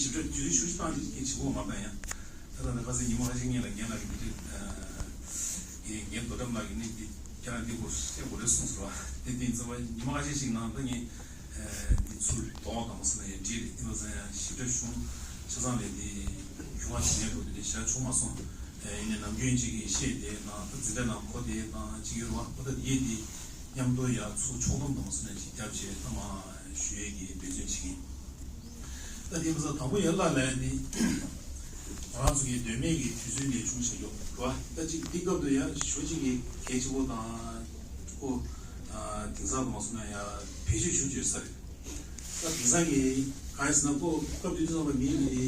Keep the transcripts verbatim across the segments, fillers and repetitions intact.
ཞིབ་ཕྲ་དུས་ཚོད་ཞུ་ཞུ་བཏང་དེ་གལ་ཆེ་བོ་མ་རེད་ཡང་། ད་ལྟ་ནི་ཁ་སང་ཉི་མ་ཁ་ཤས་སྔོན་ལ་རྒན་ལགས་ཀྱིས་འདི་འདྲའི་ཨ་ངའི་རྡོ་གྲམ་ལགས་ཀྱིས་ནི་འདི་ཁྱེད་རང་འདི་སྐོར་བཤད་དགོས་རེད་གསུངས་སོང་བ། དེ་དེ་ཡིན་ཙང་ཉི་མ་ཁ་ཤས་ཤིག་ནང་ད་ངས་འདི་ཚུར་གཏོང་བ་དང་སོང་ན་ཡང་འགྲིག་རེད། དེ་མ་ཟད་ཡང་ཞིབ་ཕྲ་ཞུ་ཆ་ཚང་ལས་འདི་གཞུང་བ་ཞིག་ངའི་འགྲོ་དེ་འདྲའི་ཞག་བྱུང་མ་སོང་། ཡིན་ནའི་ནམ་རྒྱུན་གཅིག་གིས་བཤད་དེ་དང་ད་འཛིན་གྲྭ་ནང་གོ་དེ་དང་གཅིག་ཡོད་རེད་བ། ཨོ་ད་དེ་འདི་མཉམ་དུ་ཡ་ཚུར་ཕྱོགས་བསྡོམས་དང་སོང་ན་ཅིག་རྒྱབ་བྱས་ད་མ་ཞུ་ཡས་ཀྱི་འབད་བརྩོན་བྱེད་ཀྱིན། ད་དེ་མ་ཟད་དང་པོ་ཡ་བླ་ལ་ཡ་དེ་ང་རང་ཚོ་གི་དོན་མེད་ཀྱི་དུས་ཚོད་ནས་བྱུང་བྱ་རྒྱུ་རེད་བ། ད་ཅིག་འདི་སྐབས་དུ་ཡ་ཞོ་ཅིག་གི་གལ་ཆེ་བོ་དང་ཁོ་དེང་སང་དུ་མ་སོང་ན་ཡ་བེད་སྤྱོད་ཞུ་བཅོས་ས་རེད། ད་དེང་སང་གི་གང་ཡིན་ཟེར་ན་ཁོ་སྐབས་དེ་དུས་ཙམ་པ་མི་གི་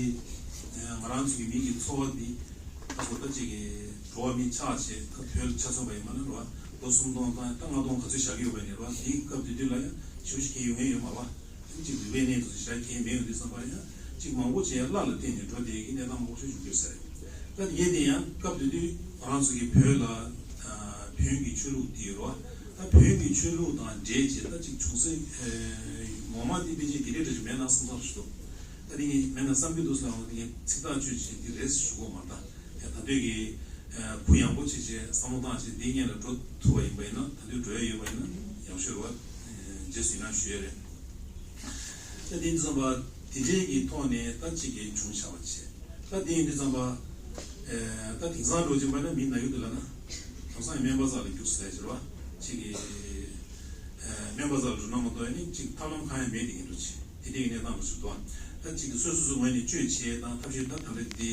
ང་རང་ཚོ་གི་མི་གི་འཚོ་བ་འདི་ད་ཁོ་ད་ཅིག་གི་འགྲོ་བ་མི་ཆགས་བྱས་ད་བོད་ལ་ཆ་མཚོན་པ་ཡིན་པ་ན་རེད་བ། ལོ་སུམ་སྟོང་དང་ད་ལྔ་སྟོང་ག་ཚོད་བཞག་གི་ཡོད་པ་ཡིན་རེད་བ། དེའི་སྐབས་དེ་དུས་ལ་ཡ་ཞོ་ཞིག་གི་ཡོང་ཡས་ཡོད་མ་རེད་བ། ཅིག་རིག་པའི་གནས་དུ་བཞག་མཁན་མེད་ཡོད་དུས་ཙམ་པ་ཡང་ཅིག་མང་པོ་ཅིག་བླ་ལ་བརྟེན་ནས་འགྲོ་བསྡད་ཀྱི་གནས་སྟངས་མང་པོ་ཞིག་བྱུང་ཡོད་ས་རེད། ད་ཡེ་དེ་ཡང་སྐབས་དེ་དུས་ང་རང་ཚོ་གི་བོད་ལ་བོན་གྱི་ཆོས་ལུགས་དེ་ཡོད་རེད་བ། ད་བོན་གྱི་ཆོས་ལུགས་དང་འབྲེལ་བྱས་ད་ཅིག་བྱུང་ས་ངོ་མ་དེ་ཕལ་ཆེར་དེ་འདྲའི་འདྲ་ཞིག་མེད་ན་བསམ་བསམ་ཞིག་འདུག་ད་དེ་ངས་མེད་ན་བསམ་གྱི་འདུག་ཟེར་བ་དེ་ངས་ཚིག་ཐག་ཆོད་ཅིག་འདི་རེད་ཞུ་གི་ཡོད་མ་རེད། ད་ད་ལྟའི་གི་ཨ་གུ་ཡངས་པོ་བྱས་བྱས་བསམ་བློ་བཏང་བྱས་འདིའི་སྔོན་ལ་འགྲོ་ཐུབ་པ་ཡིན་པ་ཡིན་ན། ད་དུང་འགྲོ་ཡ་ཡོད་པ་ཡིན་ན་ཡག་ཤོས་རེད་བ། རྗེས་སུ་ཡི་རང་ཞུ་ཡ་རེད། ད་དེ་འདི་ཙམ་པ་དེ་འདྲའི་གི་ཐོག་ནས་ད་གཅིག་གི་བྱུང་བྱ་བ་བྱས། ད་དེ་ཡིན་དུས་ཙམ་པ་ཨ་ད་དེང་སང་འགྲོ་གྱིན་པ་ན་མི་ན་ཡུལ་དུ་ལ་ན་ལམ་སང་ཡང་སྨན་པ་ཚོ་ལ་རྒྱུགས་ཟེར་ཟེར་བ་གཅིག་གི་ཨ་སྨན་པ་ཚོ་ལ་འགྲོ་ན་མ་གཏོགས་ཡ་ནི་གཅིག་ཐབས་ལམ་གང་ཡང་མེད་དེ་ཡིན་འགྲོ་ཆེ། དེ་འདྲའི་གནས་སྟངས་རུ་ཞིག་འདུག་ད་གཅིག་གིས་སོ་སོ་སོའི་ངོས་ནས་བཅོས་བྱས་དང་ཐབས་ཤེས་ད་ད་ལྟ་འདི་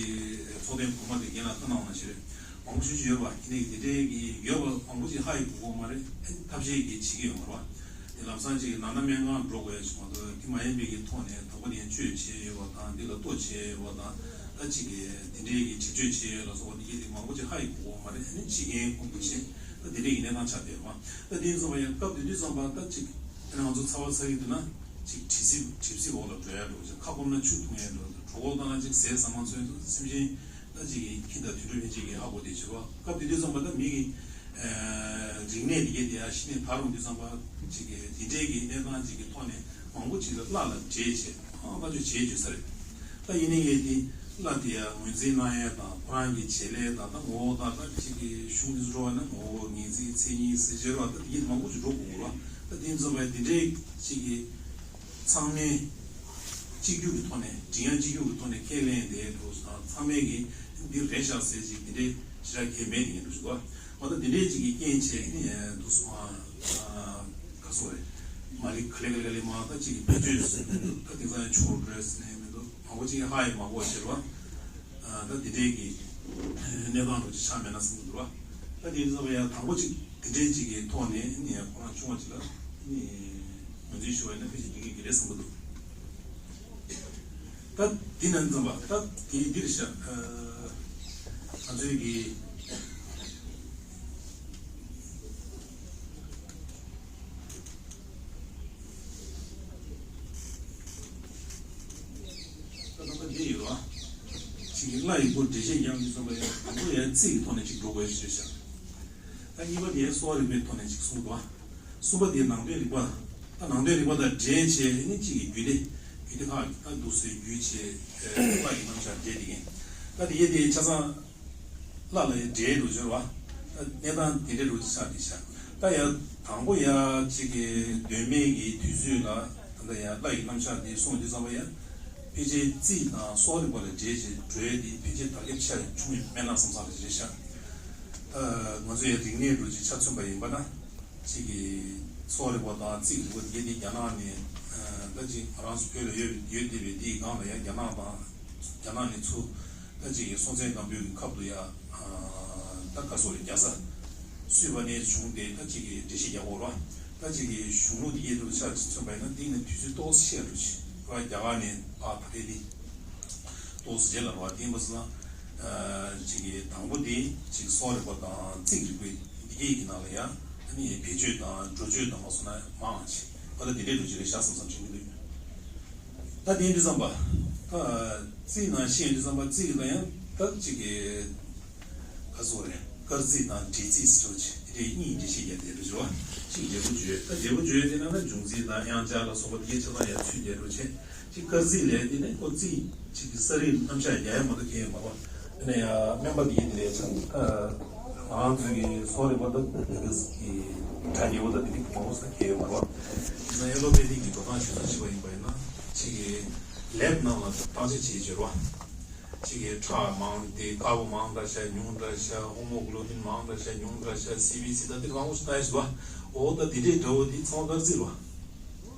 ཚོགས་ཐེངས་གོང་མ་དེ་རྒན་ལགས་བཀའ་གནང་བ་ཞིག་རེད། མང་པོ་ཞིག་ཡོད་པ་ཡིན་ནའི་དེ་འདྲའི་གི་ཡོད་པ་མང་པོ་ཞིག་ཧ་ཡི་གོ་གོ་མ་རེད། ཐབས་ཤེས་ཀྱི་བྱེད་ཀྱི་ཡོད་མ་རེད་བ། དེ་ལམ་སང་ཅིག་ནང་ན་སྨན་ཁང་འགྲོ་དགོས་ཡ་ཞིག་མ་གཏོགས་དེ་མ་ཡིན་པའི་གི་ཐོག་ནས་དང་པོ་ནས་བཅོས་བྱས་ཡོད་པ་དང་འདི་ལ་ལྟོ་བྱས་ཡོད་པ་དང་ད་ཅིག་གི་དེ་འདྲའི་གི་འགྲིབ་བཅོས་བྱས་ཡོད་ལ་སོགས་པ་འདི་གི་དེ་མང་པོ་ཅིག་ཧ་ཡི་གོ་གོ་མ་རེད། ཨ་ནི་བྱེད་མཁན་ཁོང་དུ་བྱས་ད་དེ་འདྲའི་གི་གནས་སྟངས་ཆགས་བསྡད་པ། ད་དེ་ཙམ་པ་ཡང་སྐབས་དེ་དུས་ཙམ་པ་ད་ཅིག་ཨ་ནི་ང་ཚོ་ཚ་བ་ཚ་གི་འདུག་ན་ཅིག་གྲིབ་བསིལ་གྲིབ་བསིལ་འོག་ལ་འགྲོ་ཡ་འགྲོ་ཅིག་ཁ་སྐོམ་ན་ཆུ་འཐུང་ཡ་འགྲོ་གྲོད་ཁོག་ལྟ་ན་ཅིག་ཟས་ཟ་མ་ཚོས་འདུག་སེམས་ཅན་ད་ཅིག་གི་ཁྱི་དང་དུད་འགྲོ་ཕན་ཆད་ཀྱི་ཧ་གོ་དེ་བྱེད་པ། སྐབས་དེ་དུས་ཙམ་པ་ད་མི་གི་རིག་གནས་དེ་གའི་དེ་ཡ་ཤི་ནས་ད་རུང་དུས་ཙམ་པ་ཅིག་གི་དེ་འདྲའི་གི་གནས་སྟངས་ཅིག་གི་ཐོག་ནས་མང་པོ་ཅིག་ལ་བླ་ལ་འགྲེལ་བྱས་ཨང་ལྟ་ཅོ་བྱེད་བརྗོད་ས་རེད། ད་ཡིན་ནའི་ངས་དེ་བླ་དེ་ཡ་ངོས་འཛིན་གནང་ཡས་དང་ཁོ་རང་གི་བྱེད་ལས་དང་ད་ངོ་བོ་དང་ད་ཅིག་གི་གཞུང་དེ་ཚོ་འགྲོ་བ་ན་ངོ་བོ་ངེས་འཛིན་མཚན་ཉིད་ཟེར་བྱས་རོགས་ད་དེ་གའི་མང་པོ་ཅིག་འགྲོ་དགོས་རོགས་ད་དེ་ཚོ་བས་དེ་འདྲའི་ཅིག་གི་ཚང་མས་གཅིག་གྱུར་གྱི་ཐོག་ནས་མགྲིན་དབྱངས་གཅིག་གྱུར་གྱི་ཐོག་ནས་ཁས་ལེན་དེ་འགྲོ་ཚང་མས་ཀྱི་འདི་རེད་ཤག་ཟེར་ཅིག་དེ་འདྲའི་ཞེ་དྲག་གལ་མེད་དེ་ཡིན་འགྲོ་ཞུ་བ། འོ་ད་དེ་འདྲའི་ཅིག་གི་རྐྱེན་བྱས་ནས་འདུག་སོང་ཨ། ག་སོ་རེད། མ་ལི་ག་ལེ་ག་ལེ་ག་ལེ་མ་ད་ཅིག་གི་བེད་སྤྱོད་ཟེར་མི་འདུག་ད་དེང་སང་ཡང་ཆོར་འགྲོ་ཟེར་ནས་མི་འདུག་མང་པོ་ཅིག་གི་ཧ་ཡི་མ་གོ་ཟེར་བ། ད་དེ་འདྲའི་གི་གནས་སྟངས་འགྲོ་ཅིག་ཆགས་མེད་ན་བསམ་གྱི་འདུག་བ། ད་དེ་ཚོ་ཡང་དང་པོ་ཅིག་དེ་འདྲའི་ཅིག་གི་ཐོག་ནས་ནི་ཁོ་རང་ཆུང་བ་ཅིག་ལ་ནི་ངོས་འཛིན་ཞུ་བ་ཡིན་ན་ཕལ་ཆེར་འགྲིག་གི་རེད་བསམ་གྱི་འདུག་ད་དེ་ནང་ཙམ་པ་ད་དེ་འདིར་བཞག་ང་ཚོའི་གི་ད་ལྟ་འདི་ཡོད་ར། ཅིག་གི་བླ་ཡི་སྐོར་འགྲེལ་བཤད་རྒྱག་དུས་ཙམ་པ་ཡང་དང་པོ་ཡང་ཚིག་གི་ཐོག་ནས་ཅིག་འགྲོ་དགོས་ཞེས་བཤད། ད་གཉིས་པ་དེ་ཡང་གསོ་བ་རིག་པའི་ཐོག་ནས་ཅིག་གསུངས་འདུག་གསུམ་པ་དེ་ནང་དོན་རིག་པ། ད་ནང་དོན་རིག་པ་དང་འབྲེལ་བྱས་ནི་གཅིག་གི་རྒྱུད་སྡེ། རྒྱུད་སྡེ་ཁག་ད་འདུག་སེ་རྒྱུད་བྱས་བླ་ཡི་རྣམ་གཞག་འབྲེལ་དེ་ཡིན། ད་དེ་ཡེ་དེ་ཆ་ཚང་བླ་ལ་ཡང་འབྲེལ་རུ་སྦྱོར་བ། ད་གནས་སྟངས་དེ་འདྲ་རུ་ཆགས་ཏེ་ཆགས། ད་ཡང་དང་པོ་ཡང་གཅིག་གི་གདོད་མའི་གི་དུས་ཚོད་ལ་ད་ལྟ་ཡང་བླ་ཡི་རྣམ་གཞག་འདི་གསུངས་དུས་ཙམ་པ་ཡང་ཕལ་ཆེར་རྩིས་དང་གསོ་རིག་པ་ལ་འབྲེལ་བྱས་འགྲོས་དེ་ཕལ་ཆེར་དར་ཁྱབ་ཆེ་བ་བྱུང་ཡོད་མེད་ན་བསམ་བསམ་རེ་རེ་ཤར། ད་ང་ཚོ་ཡང་རིག་གནས་རུ་ཅིག་ཆ་མཚོན་པ་ཡིན་པ་ན། གཅིག་གི་གསོ་རིག་པ་དང་རྩིས་རིག་པ་དེ་གའི་དེ་རྒྱ་ནག་ནས་ད་ཅིག་ང་རང་ཚོ་བོད་ལ་ཡོད་ཡོད་བསྡད་པའི་དེའི་སྒང་ལ་ཡང་རྒྱ་ནག་དང་རྒྱ་ནག་ནས་ཚུར་ད་ཅིག་གི་སྲོང་བཙན་སྒམ་པོའི་གི་ཁབ་ཏུ་ཡ་ད་ག་སོ་རེ་རྒྱ་བཟའ་བསུས་པ་ནས་བྱུང་སྟེ་ད་ཅིག་གི་འགྲེལ་བཤད་རྒྱག་འོ་ར། ད་ཅིག་གི་གཞུང་ལུགས་དེ་གའི་རུ་ཆ་མཚོན་པ་ཡིན་ན་དེ་ནས་དུས་ཚོད་ཏོག་ཙམ་ཤེས་རུ་ཆེ་ར། རྒྱ་གར་ནས་ཕར་ད་རེས་དེ། ཏོག་ཙམ་རྗེས་ལ་རོ་བ་བསྟན་པ་སོང་ན། ཅིག་གི་དང་པོ་དེ་ཅིག་གསོ་རིག་པ་དང་རྩིས་རིག་པའི་འདི་གའི་གི་ནང་ལ་ཡང་ཨ་ནི་བེད་སྤྱོད་དང་འགྲོ་སྤྱོད་དང་མ་སོང་ན་མང་ཆེ་བ་ད་འདི་འདྲའི་འགྲོ་སྤྱོད་ལས་ཤ་སོང་བསམ་བྱུང་གི་འདུག་ད་དེ་འདི་ཙམ་པ་ད་རྩིས་ནང་ཤེས་འདི་ཙམ་པ་རྩིས་ཀྱི་ལ་ཡང་ད་ཅིག་གི་ག་སོ་རེད། སྐར་རྩིས་དང་འབྲས་རྩིས་ཟེར་བ་ཅིག་དེ་གཉིས་འགྲེལ་བཤད་རྒྱག་བསྡད་འགྲོ་བྱུང་བ། གཅིག་འབྲས་བུ་བརྗོད། ད་འབྲས་བུ་བརྗོད་དེ་ན་ན་འབྱུང་རྩིས་དང་དབྱངས་འཆར་ལ་སོགས་པ་དེ་གའི་ཆ་ཚང་ཡར་ཚུད་བསྡད་འགྲོ་བྱས། གཅིག་སྐར་རྩིས་ལས་དེ་ནས་ཁོ་རྩིས་གཅིག་གི་ས་རིས་རྣམ་གཞག་རྒྱག་ཡ་མ་གཏོགས་གལ་ཡོད་མ་རེད་བ། དེ་ནས་ཡང་སྨན་པ་དེ་གའི་དེ་ལས་ཚང་ང་རང་ཚོའི་གི་སོག་རིག་པ་དང་དེ་གའི་གྲ་རྒྱས་པོ་དང་དེ་གའི་མང་པོ་ས་གལ་ཡོད་མ་རེད་བ། དེ་ཚང་ཨེ་ལོ་པེ་ཐིག་གི་འགྲོ་སྟངས་ཞུ་ས་བྱས་པ་ཡིན་པ་ཡིན་ན་གཅིག་གི་ལེབ་ནང་ལ་བརྟག་དཔྱད་བྱེད་བྱེད་རོགས། གཅིག་གི་ཁྲག་མང་དེ་དཀར་པོ་མང་འདྲ་ཤ་ཉུང་འདྲ་ཤ་ཧོ་མོ་གུ་ལོ་བིན་མང་འདྲ་ཤ་ཉུང་འདྲ་ཤ་སི་བི་སི་ད་དེ་མང་པོ་ཞིག་ལྟ་ཡ་ཞིག་འདུག་འོ་ད་དེ་འདྲའི་འདྲ་བོ་དེ་ཚང་མ་སྐར་རྩིས་རེད་བ།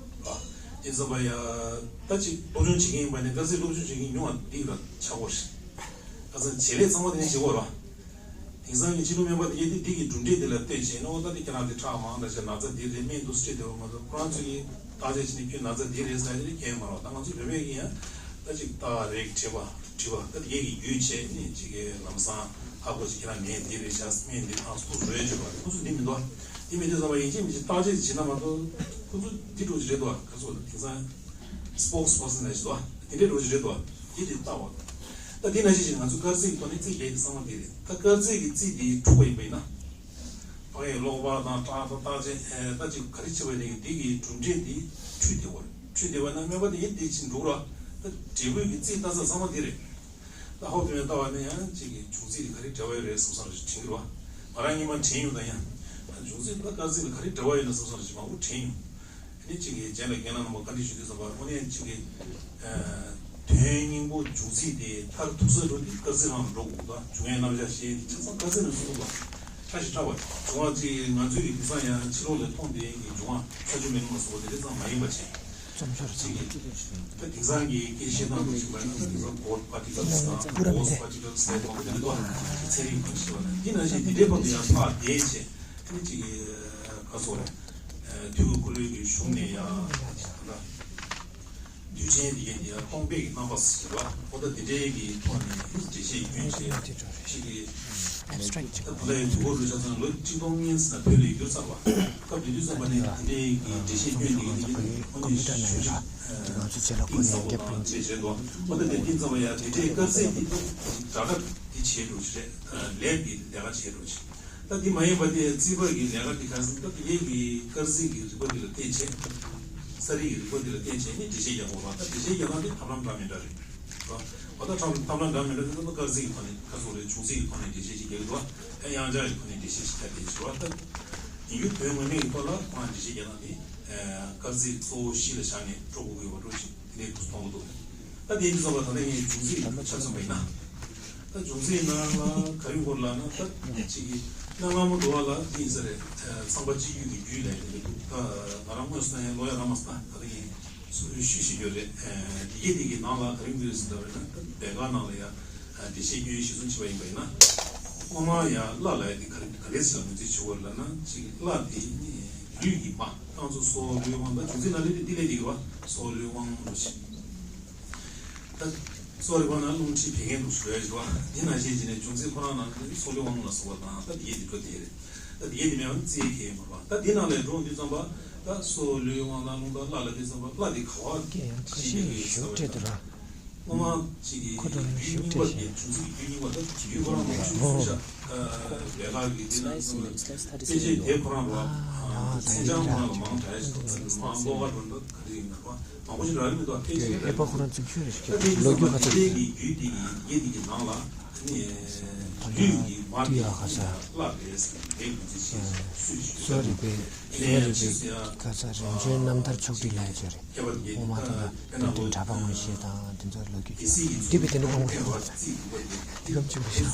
དེ་ཚོ་བ་ཡ་ད་ཅིག་སློབ་སྦྱོང་བྱེད་མཁན་ཡིན་པ་ནས་སྐར་རྩིས་སློབ་སྦྱོང་བྱེད་མཁན་ཉུང་བ་འདི་ལ་ཆགས་པོ་རེད། ཁ་སང་བྱེད་ལས་ཚང་མ་དེ་ནས་བྱེད་དགོས་རེད་བ། དེང་སང་གི་སྤྱི་ལོ་སྨན་པ་དེ་གས་དེ་འདི་གི་གྲུབ་འབྲས་དེ་ལ་བལྟས་བྱས་ནས་འོ་ད་དེ་ཁྱེད་རང་དེ་ཁྲག་མང་འདྲ་ཤ་ན་ཚ་འདི་རེད་སྨན་འདུག་སྤྲད་དེ་བ་མ་གཏོགས་ཁོ་རང་ཚོ་གིས་བརྟག་དཔྱད་བྱས་ནས་ཁྱོད་ན་ཚ་འདི་རེད་ཟེར་ཡ་དེ་གས་མ་རེད་བ། ད་ང་ཚོ་བོད་པའི་གི་ཡང་ད་ཅིག་ད་རེག་བྲིས་པ་བྲིས་པ་ད་དེ་གས་ཀྱི་རྒྱུས་བྱས་ནས་ཅིག་གི་ལམ་སང་ཧ་གོ་ཅིག་ཁྱེད་རང་ནད་འདི་རེད་ཤག་སྨན་འདི་ཁང་སུ་རོལ་བྱས་པ་ཁོ་ཚོ་འདི་མི་འདུག་འདི་མི་འདུག་ཟེར་བ་ཡིན་གཅིག་མིན་གཅིག་བརྟག་དཔྱད་བྱས་ན་མ་གཏོགས་ཁོ་ཚོ་འདི་འགྲོ་གི་རེད་འདུག་ཁ་སོ་དེང་སང་སྤོགས་པར་སན་ལ་ཞིག་འདུག་དེ་འདྲའི་འགྲོ་གི་རེད་འདུག་འདི་རེད་ལྟ་བ། ད་འདི་ནང་བཞིན་ཅིག་ང་ཚོ་སྐར་རྩིས་ཐོག་ནས་རྩིས་རྒྱག་གི་བསམ་བློ་འདི་རེད། ད་སྐར་རྩིས་ཀྱི་རྩིས་འདི་འཁྲུག་པ་ཡིན་པ་ཡིན་ན། ཕ་གིའི་ཀློག་པ་དང་བྲག་དང་བརྟག་དཔྱད་ད་ཅིག་ག་རེ་བྱེད་པ་ཡིན་ནའི་འདི་གི་གྲུབ་འབྲས་འདི་འཁྲུལ་བསྡད་པ་རེད། འཁྲུལ་བསྡད་པ་ན་སྨན་པ་དེ་ཡིན་འདི་ཅིག་འགྲོ་ར། ད་འབྲས་བུ་གི་རྩིས་ལྟ་ས་ཚང་མ་འདི་རེད། ད་ཧོབ་སྟེ་ལྟ་བ་ནི་ཡང་གཅིག་གི་འབྱུང་རྩིས་དེ་ག་རེ་འབྲེལ་བ་ཡོད་རེད་བསམ་བསམ་རེ་དྲན་གྱི་རེད་བ། ང་རང་སྔོན་མ་དྲན་ཡོང་ད་ཡང་། འབྱུང་རྩིས་དང་སྐར་རྩིས་ལ་ག་རེ་འབྲེལ་བ་ཡོད་ན་བསམ་བསམ་རེ་མང་པོ་དྲན་ཡོང་། ཨ་ནི་གཅིག་གི་རྗེས་ལ་རྒན་ལགས་རྣམ་པ་བཀའ་འདྲི་ཞུ་དུས་ཙམ་པ་དངོས་གནས་གཅིག་གི་དོན་སྙིང་པོ་འབྱུང་རྩིས་དེ་མཐར་ཐུག་ས་འགྲོ་དེ་སྐར་རྩིས་ནང་ལ་འགྲོ་དགོས་ད། འབྱུང་བའི་རྣམ་གཞག་ཤེས་དེ་ཆ་ཚང་སྐར་རྩིས་ནང་གསུངས་འདུག་ལ། ཕྲ་ཞིག་ཕྲ་བ་འབྱུང་བ་གཅིག་ང་ཚོའི་གི་དེང་སང་ཡང་ཕྱི་ལོགས་ལ་མཐོང་བསྡད་མཁན་གྱི་འབྱུང་བ་ས་ཆུ་མེ་རླུང་ལ་སོགས་པ་དེ་འདྲ་ཙམ་མ་ཡིན་པ་བྱས། རྩོམ་ཤོར་ཚང་མ་ཅིག་གི་ད་དེང་སང་གི་སྐད་བཤད་སྟངས་དུ་ཕྱིན་པ་ཡིན་ན་དེང་སང་God particles་དང་Ghost particles་ཟེར་མང་པོ་དེ་འདྲ་འདུག་ཚན་རིག་གི་ཁ་ཕྱེ་བ་ན་འདི་ནང་བཞིན་དེ་འདྲའི་བར་དུ་ཡང་ཕར་བསྡད་བྱས་ཨ་ནི་ཅིག་གི་ག་སོགས་རེད། དུས་འཁོར་ལོའི་གི་གཞུང་ནས་ཡང་ད་དུས་ཆེན་འདི་གའི་དེ་ཡང་སྟོང་པའི་གི་རྣམ་པ་ཟེར་བ་ཨོ་ད་དེ་འདྲའི་གི་ཐོག་ནས་འགྲེལ་བཤད་སྐྱོན་བྱས་ཅིག་གི་ད་ལྟའི་དུས་འཁོར་ལོའི་ཆ་ཚང་ལོ་གཅིག་སྟོང་སྔོན་ཟེར་ན་བོད་ལ་ཡོད་རྒྱུ་ཚར་བ་སྐབས་དེ་དུས་ཙམ་པ་ནས་དེ་འདྲའི་གི་འགྲེལ་བཤད་སྐྱོན་འདི་གའི་དེ་གི་ཁོ་ནས་ཞུ་ཞུ་ཞིག་ང་ཚོ་རྗེས་ལ་ཁོ་ནས་རྒྱབ་པིན་ཅིག་ཨོ་ད་དེ་དུས་ཙམ་པ་ཡང་དེ་འདྲའི་དཀར་ཟས་དེ་ད་དྲག་དྲག་དེ་བྱས་འགྲོ་ཞིག་རེད། ལེབ་ཀྱི་ལས་ཀ་བྱས་འགྲོ་ཞིག་ད་དེ་མ་ཡིན་པ་དེ་རྩིས་པ་གི་ལས་ཀ་དེ་ག་ཟེར་ན་ད་དེ་ཡས་ཀྱི་སྐར་རྩིས་ཀྱི་རིག་པ་དེ་ལ་བརྟེན་བྱས། ས་རིས་ཀྱི་རིག་པ་དེ་ལ་བརྟེན་བྱས་ནས་འགྲེལ་བཤད་རྒྱག་དགོས་ལ་ད་འགྲེལ་བཤད་རྒྱག་སྟངས་དེ་ཐབས་ལམ་འདྲ་མི་འདྲ་རེད། འོ་ད་ཐབས་ཐབས་ལམ་འདྲ་མི་འདྲ་དེ་ད་སྐར་རྩིས་ཀྱི་ཐོག་ནས་ཁ་སོགས་རེད། འབྱུང་རྩིས་ཀྱི་ཐོག་ནས་འགྲེལ་བཤད་ཅིག་རྒྱག་གི་འདུག་ད་དབྱངས་འཆར་གྱི་ཐོག་ནས་འགྲེལ་བཤད་ཅིག་རྒྱག་གི་འདུག་ད་ཡིན་རྒྱུ་དོན་དངོས་གནས་ཀྱི་ཐོག་ལ་ཁོ་རང་འགྲེལ་བཤད་རྒྱག་སྟངས་དེ་སྐར་རྩིས་གཙོ་བོ་གཞི་ལ་བཞག་ནས་འགྲོ་དགོས་ཀྱི་ཡོད་པ་འདྲ་ཞིག་དེ་འདྲའི་དུས་སུ་མཐོང་གི་འདུག་ད་དེ་ཡིན་དུས་ཙམ་པ་ད་ལྟ་ངས་འབྱུང་རྩིས་ཆ་མཚོན་པ་ཡིན་ན། ད་འབྱུང་རྩིས་ནང་ལ་ག་རེ་སྐོར་ལབ་ན་ད་ཅིག་གི་གནའ་སྔ་མོ་འགྲོ་བ་ལ་དེ་ཡིན་ས་རེད། ཚངས་པ་སྤྱོད་བརྒྱུད་ཀྱི་རྒྱུད་ལས་དེ་འདུག་ད་ང་རང་དངོས་སུ་ཡང་ཀློག་ཡ་རག་མ་སོང་ད་ད་ལྟ་ངས་སུ་ཞུ་ཞུ་རྒྱུ་རེད། དེ་གས་དེ་གི་ནང་ལ་ག་རེ་འདུག་ཟེར་ལབ་པ་ཡིན་ན་ད་བེ་ཀ་ནང་ལ་ཡ་འགྲེལ་བཤད་སྐྱོན་གཞིར་བཟུང་བྱས་པ་ཡིན་པ་ཡིན་ན། སྔོན་མ་ཡ་བླ་ལབ་ཡ་དེ་ག་རེ་ག་རེ་ཟེར་ལ་ངོས་འཛིན་བྱེད་དགོས་ལབ་ན་ཅིག་བླ་དེ་ལུས་ཀྱི་མ་ཁོང་ཚོ་སྲོག་ལུས་དབང་ད་འབྱུང་རྩིས་ནང་ལས་དེ་འདི་ལས་དེ་གི་བ་སྲོག་ལུས་དབང་ལོ་ཞིག་ད་གསོ་རིག་པ་ན་རླུང་མཁྲིས་བད་ཀན་དུ་ཞུ་ཡ་ཞུ་བ་འདི་ནང་བཞིན་བྱས་ནས་འབྱུང་རྩིས་ཁོ་རང་ནང་དུ་སྲོག་ལུས་དབང་ལ་སོགས་པ་དང་ད་དེ་ཡས་དེ་འགྲོ་དེ་རེད། ད་དེ་ཡས་དེ་མེད་པ་ནི་རྩིས་ཡས་ཁེ་མ་རེད་བ། ད་དེ་ནང་ལས་འགྲོ་དུས་ཙམ་པ་ད་སྲོག་ལུས་དབང་དང་རླུང་དང་བླ་ལ་དུས་ཙམ་པ་བླ་དེ་ག་བ་ཞིག་དེ་གི་ཟེར་བ་ད་སྔོན་མ་ཞིག་གི་རྒྱུད་རྙིང་པ་དེ་འབྱུང་རྩིས་ཀྱི་རྒྱུད་རྙིང་པ་ད་རྒྱུད་ཁོ་རང་ལ་ཆུ་སུ་ཤ་བེ་ལ་གི་དེ་ནང་ཙམ་པ་དཔེ་ཆའི་དེ་ཁོ་རང་རོ་མཚན་བྱང་ཁོ་རང་ལ་མང་དྲགས་ཤིག་མང་ཀློག་ག་འགྲོ་ན་ད་ག་རེ་ཡིན་ན་རོ། མང་པོ་ཞིག་རག་གི་མི་འདུག་ཨེ་ཅིག་ཨེ་པ་ཁོ་རང་ཚིག་ཤུ་རེ་ཞིག་ལོ་རྒྱུས་ཁ་ཚ་རེད། ཡེ་གི་རྒྱུད་དེ་གི་ཡེ་དེ་གི་ནང་ལ་ནི་ལུས་ཀྱི་མ་དེ་ལ་ཁ་ཚ་བླ་རེད་ཟེར་ནས་ལེགས་ཀྱི་ཚིག་ཤིག་སུས་ཞུ་སོ་རེད་པས་ཨེ་པ་རེད་པས་ཁ་ཚ་རིམ་བྱོན་རྣམ་ཐར་ཕྱོགས་སྒྲིག་ལ་ཡ་ཅོ་རེད། ཁྱད་པར་དུ་ངོ་མ་དེ་ལ་དཔེ་དེ་འདྲའི་གྲྭ་པ་མངོན་ཤེས་དང་དེ་ཚོ་ལོ་རྒྱུས་དེ་བས་དེ་འདྲ་མང་པོ་ཞིག་འདུག་འདི་གམ་ཆེན་པོ་ཞིག་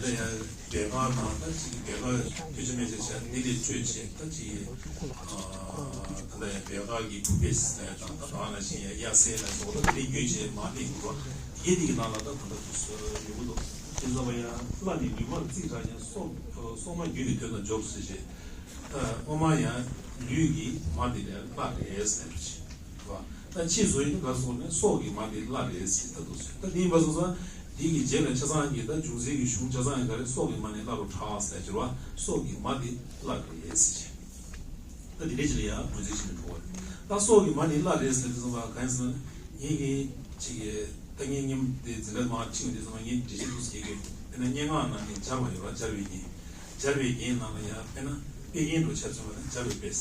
རེད། བེ་ཀ་ནང་ད་ཅིག་བེ་ཀ་ཐོས་ཆ་མེད་ཆ་ཆ་འདི་ལས་བཅོས་བྱས་ད་ཅིག་ད་ལྟ་ཡང་བེ་ཀ་གི་ཕུ་པེ་སི་ལ་དང་ད་ག་ནང་བཞིན་ཡང་ཡ་སེ་ལ་སོགས་ད་དེ་འདྲའི་བཅོས་བྱས་མ་བསྟན་འགྲོ་ཡེ་འདི་གི་ནང་ལ་ད་ད་ལྟ་དུ་སོ་ཡོད་གི་འདུག་དེ་ཚོ་བ་ཡང་བླ་ནི་ལུས་མར་བརྩིགས་དྲགས་ཀྱང་སྲོག་སྲོག་མ་རྒྱུད་ཀྱི་དོན་དུ་འབྱོར་ཟེར་བྱས། སྔོན་མ་ཡང་ལུས་ཀྱི་མ་དེ་ལས་བླ་རེད་ཟེར་བྱས། ད་ཕྱིས་སུ་ཡིན་ག་སོགས་ནས་སྲོག་གི་མ་དེ་བླ་རེད་ཟེར་ད་དུ་ཟེར་ད་དེ་ཡིན་པ་སོང་ཙང་འདི་གི་རྗེས་ལ་ཆ་ཚང་གི་ད་འབྱུང་རྩིས་ཀྱི་གཞུང་ཆ་ཚང་ཡིན་ག་རེ་སྲོག་གི་མ་ནི་བླ་རུ་གྲགས་ཟེར་གྱུར་བ་སྲོག་གི་མ་དེ་བླ་རེད་ཟེར་བྱས། ད་དེ་འདྲའི་ཅིག་ལ་ཡང་འབྱུང་རྩིས་ཤིག་ནས་འགྲོ་བ་རེད། ད་སྲོག་གི་མ་ནི་བླ་རེད་ཟེར་དུས་ཙམ་པ་གང་ཡིན་ཟེར་ན་ངེད་ཀྱི་ཅིག་གི་ད་ངེད་མཉམ་དེ་འཛིན་གྲྭ་མ་ཕྱིན་དུས་ཙམ་པ་ངེད་འགྲེལ་བཤད་འདུག་ཟེར་གྱི། དཔེར་ན་སྙན་ངག་ནང་ནས་སྦྱར་བ་ཡོད་པ། སྦྱར་བའི་རྒྱན། སྦྱར་བའི་རྒྱན་ནང་ལ་ཡང་དཔེར་ན་དཔེ་རྒྱན་དུ་ཆ་མཚོན་པ་ན་སྦྱར་བའི་དཔེ།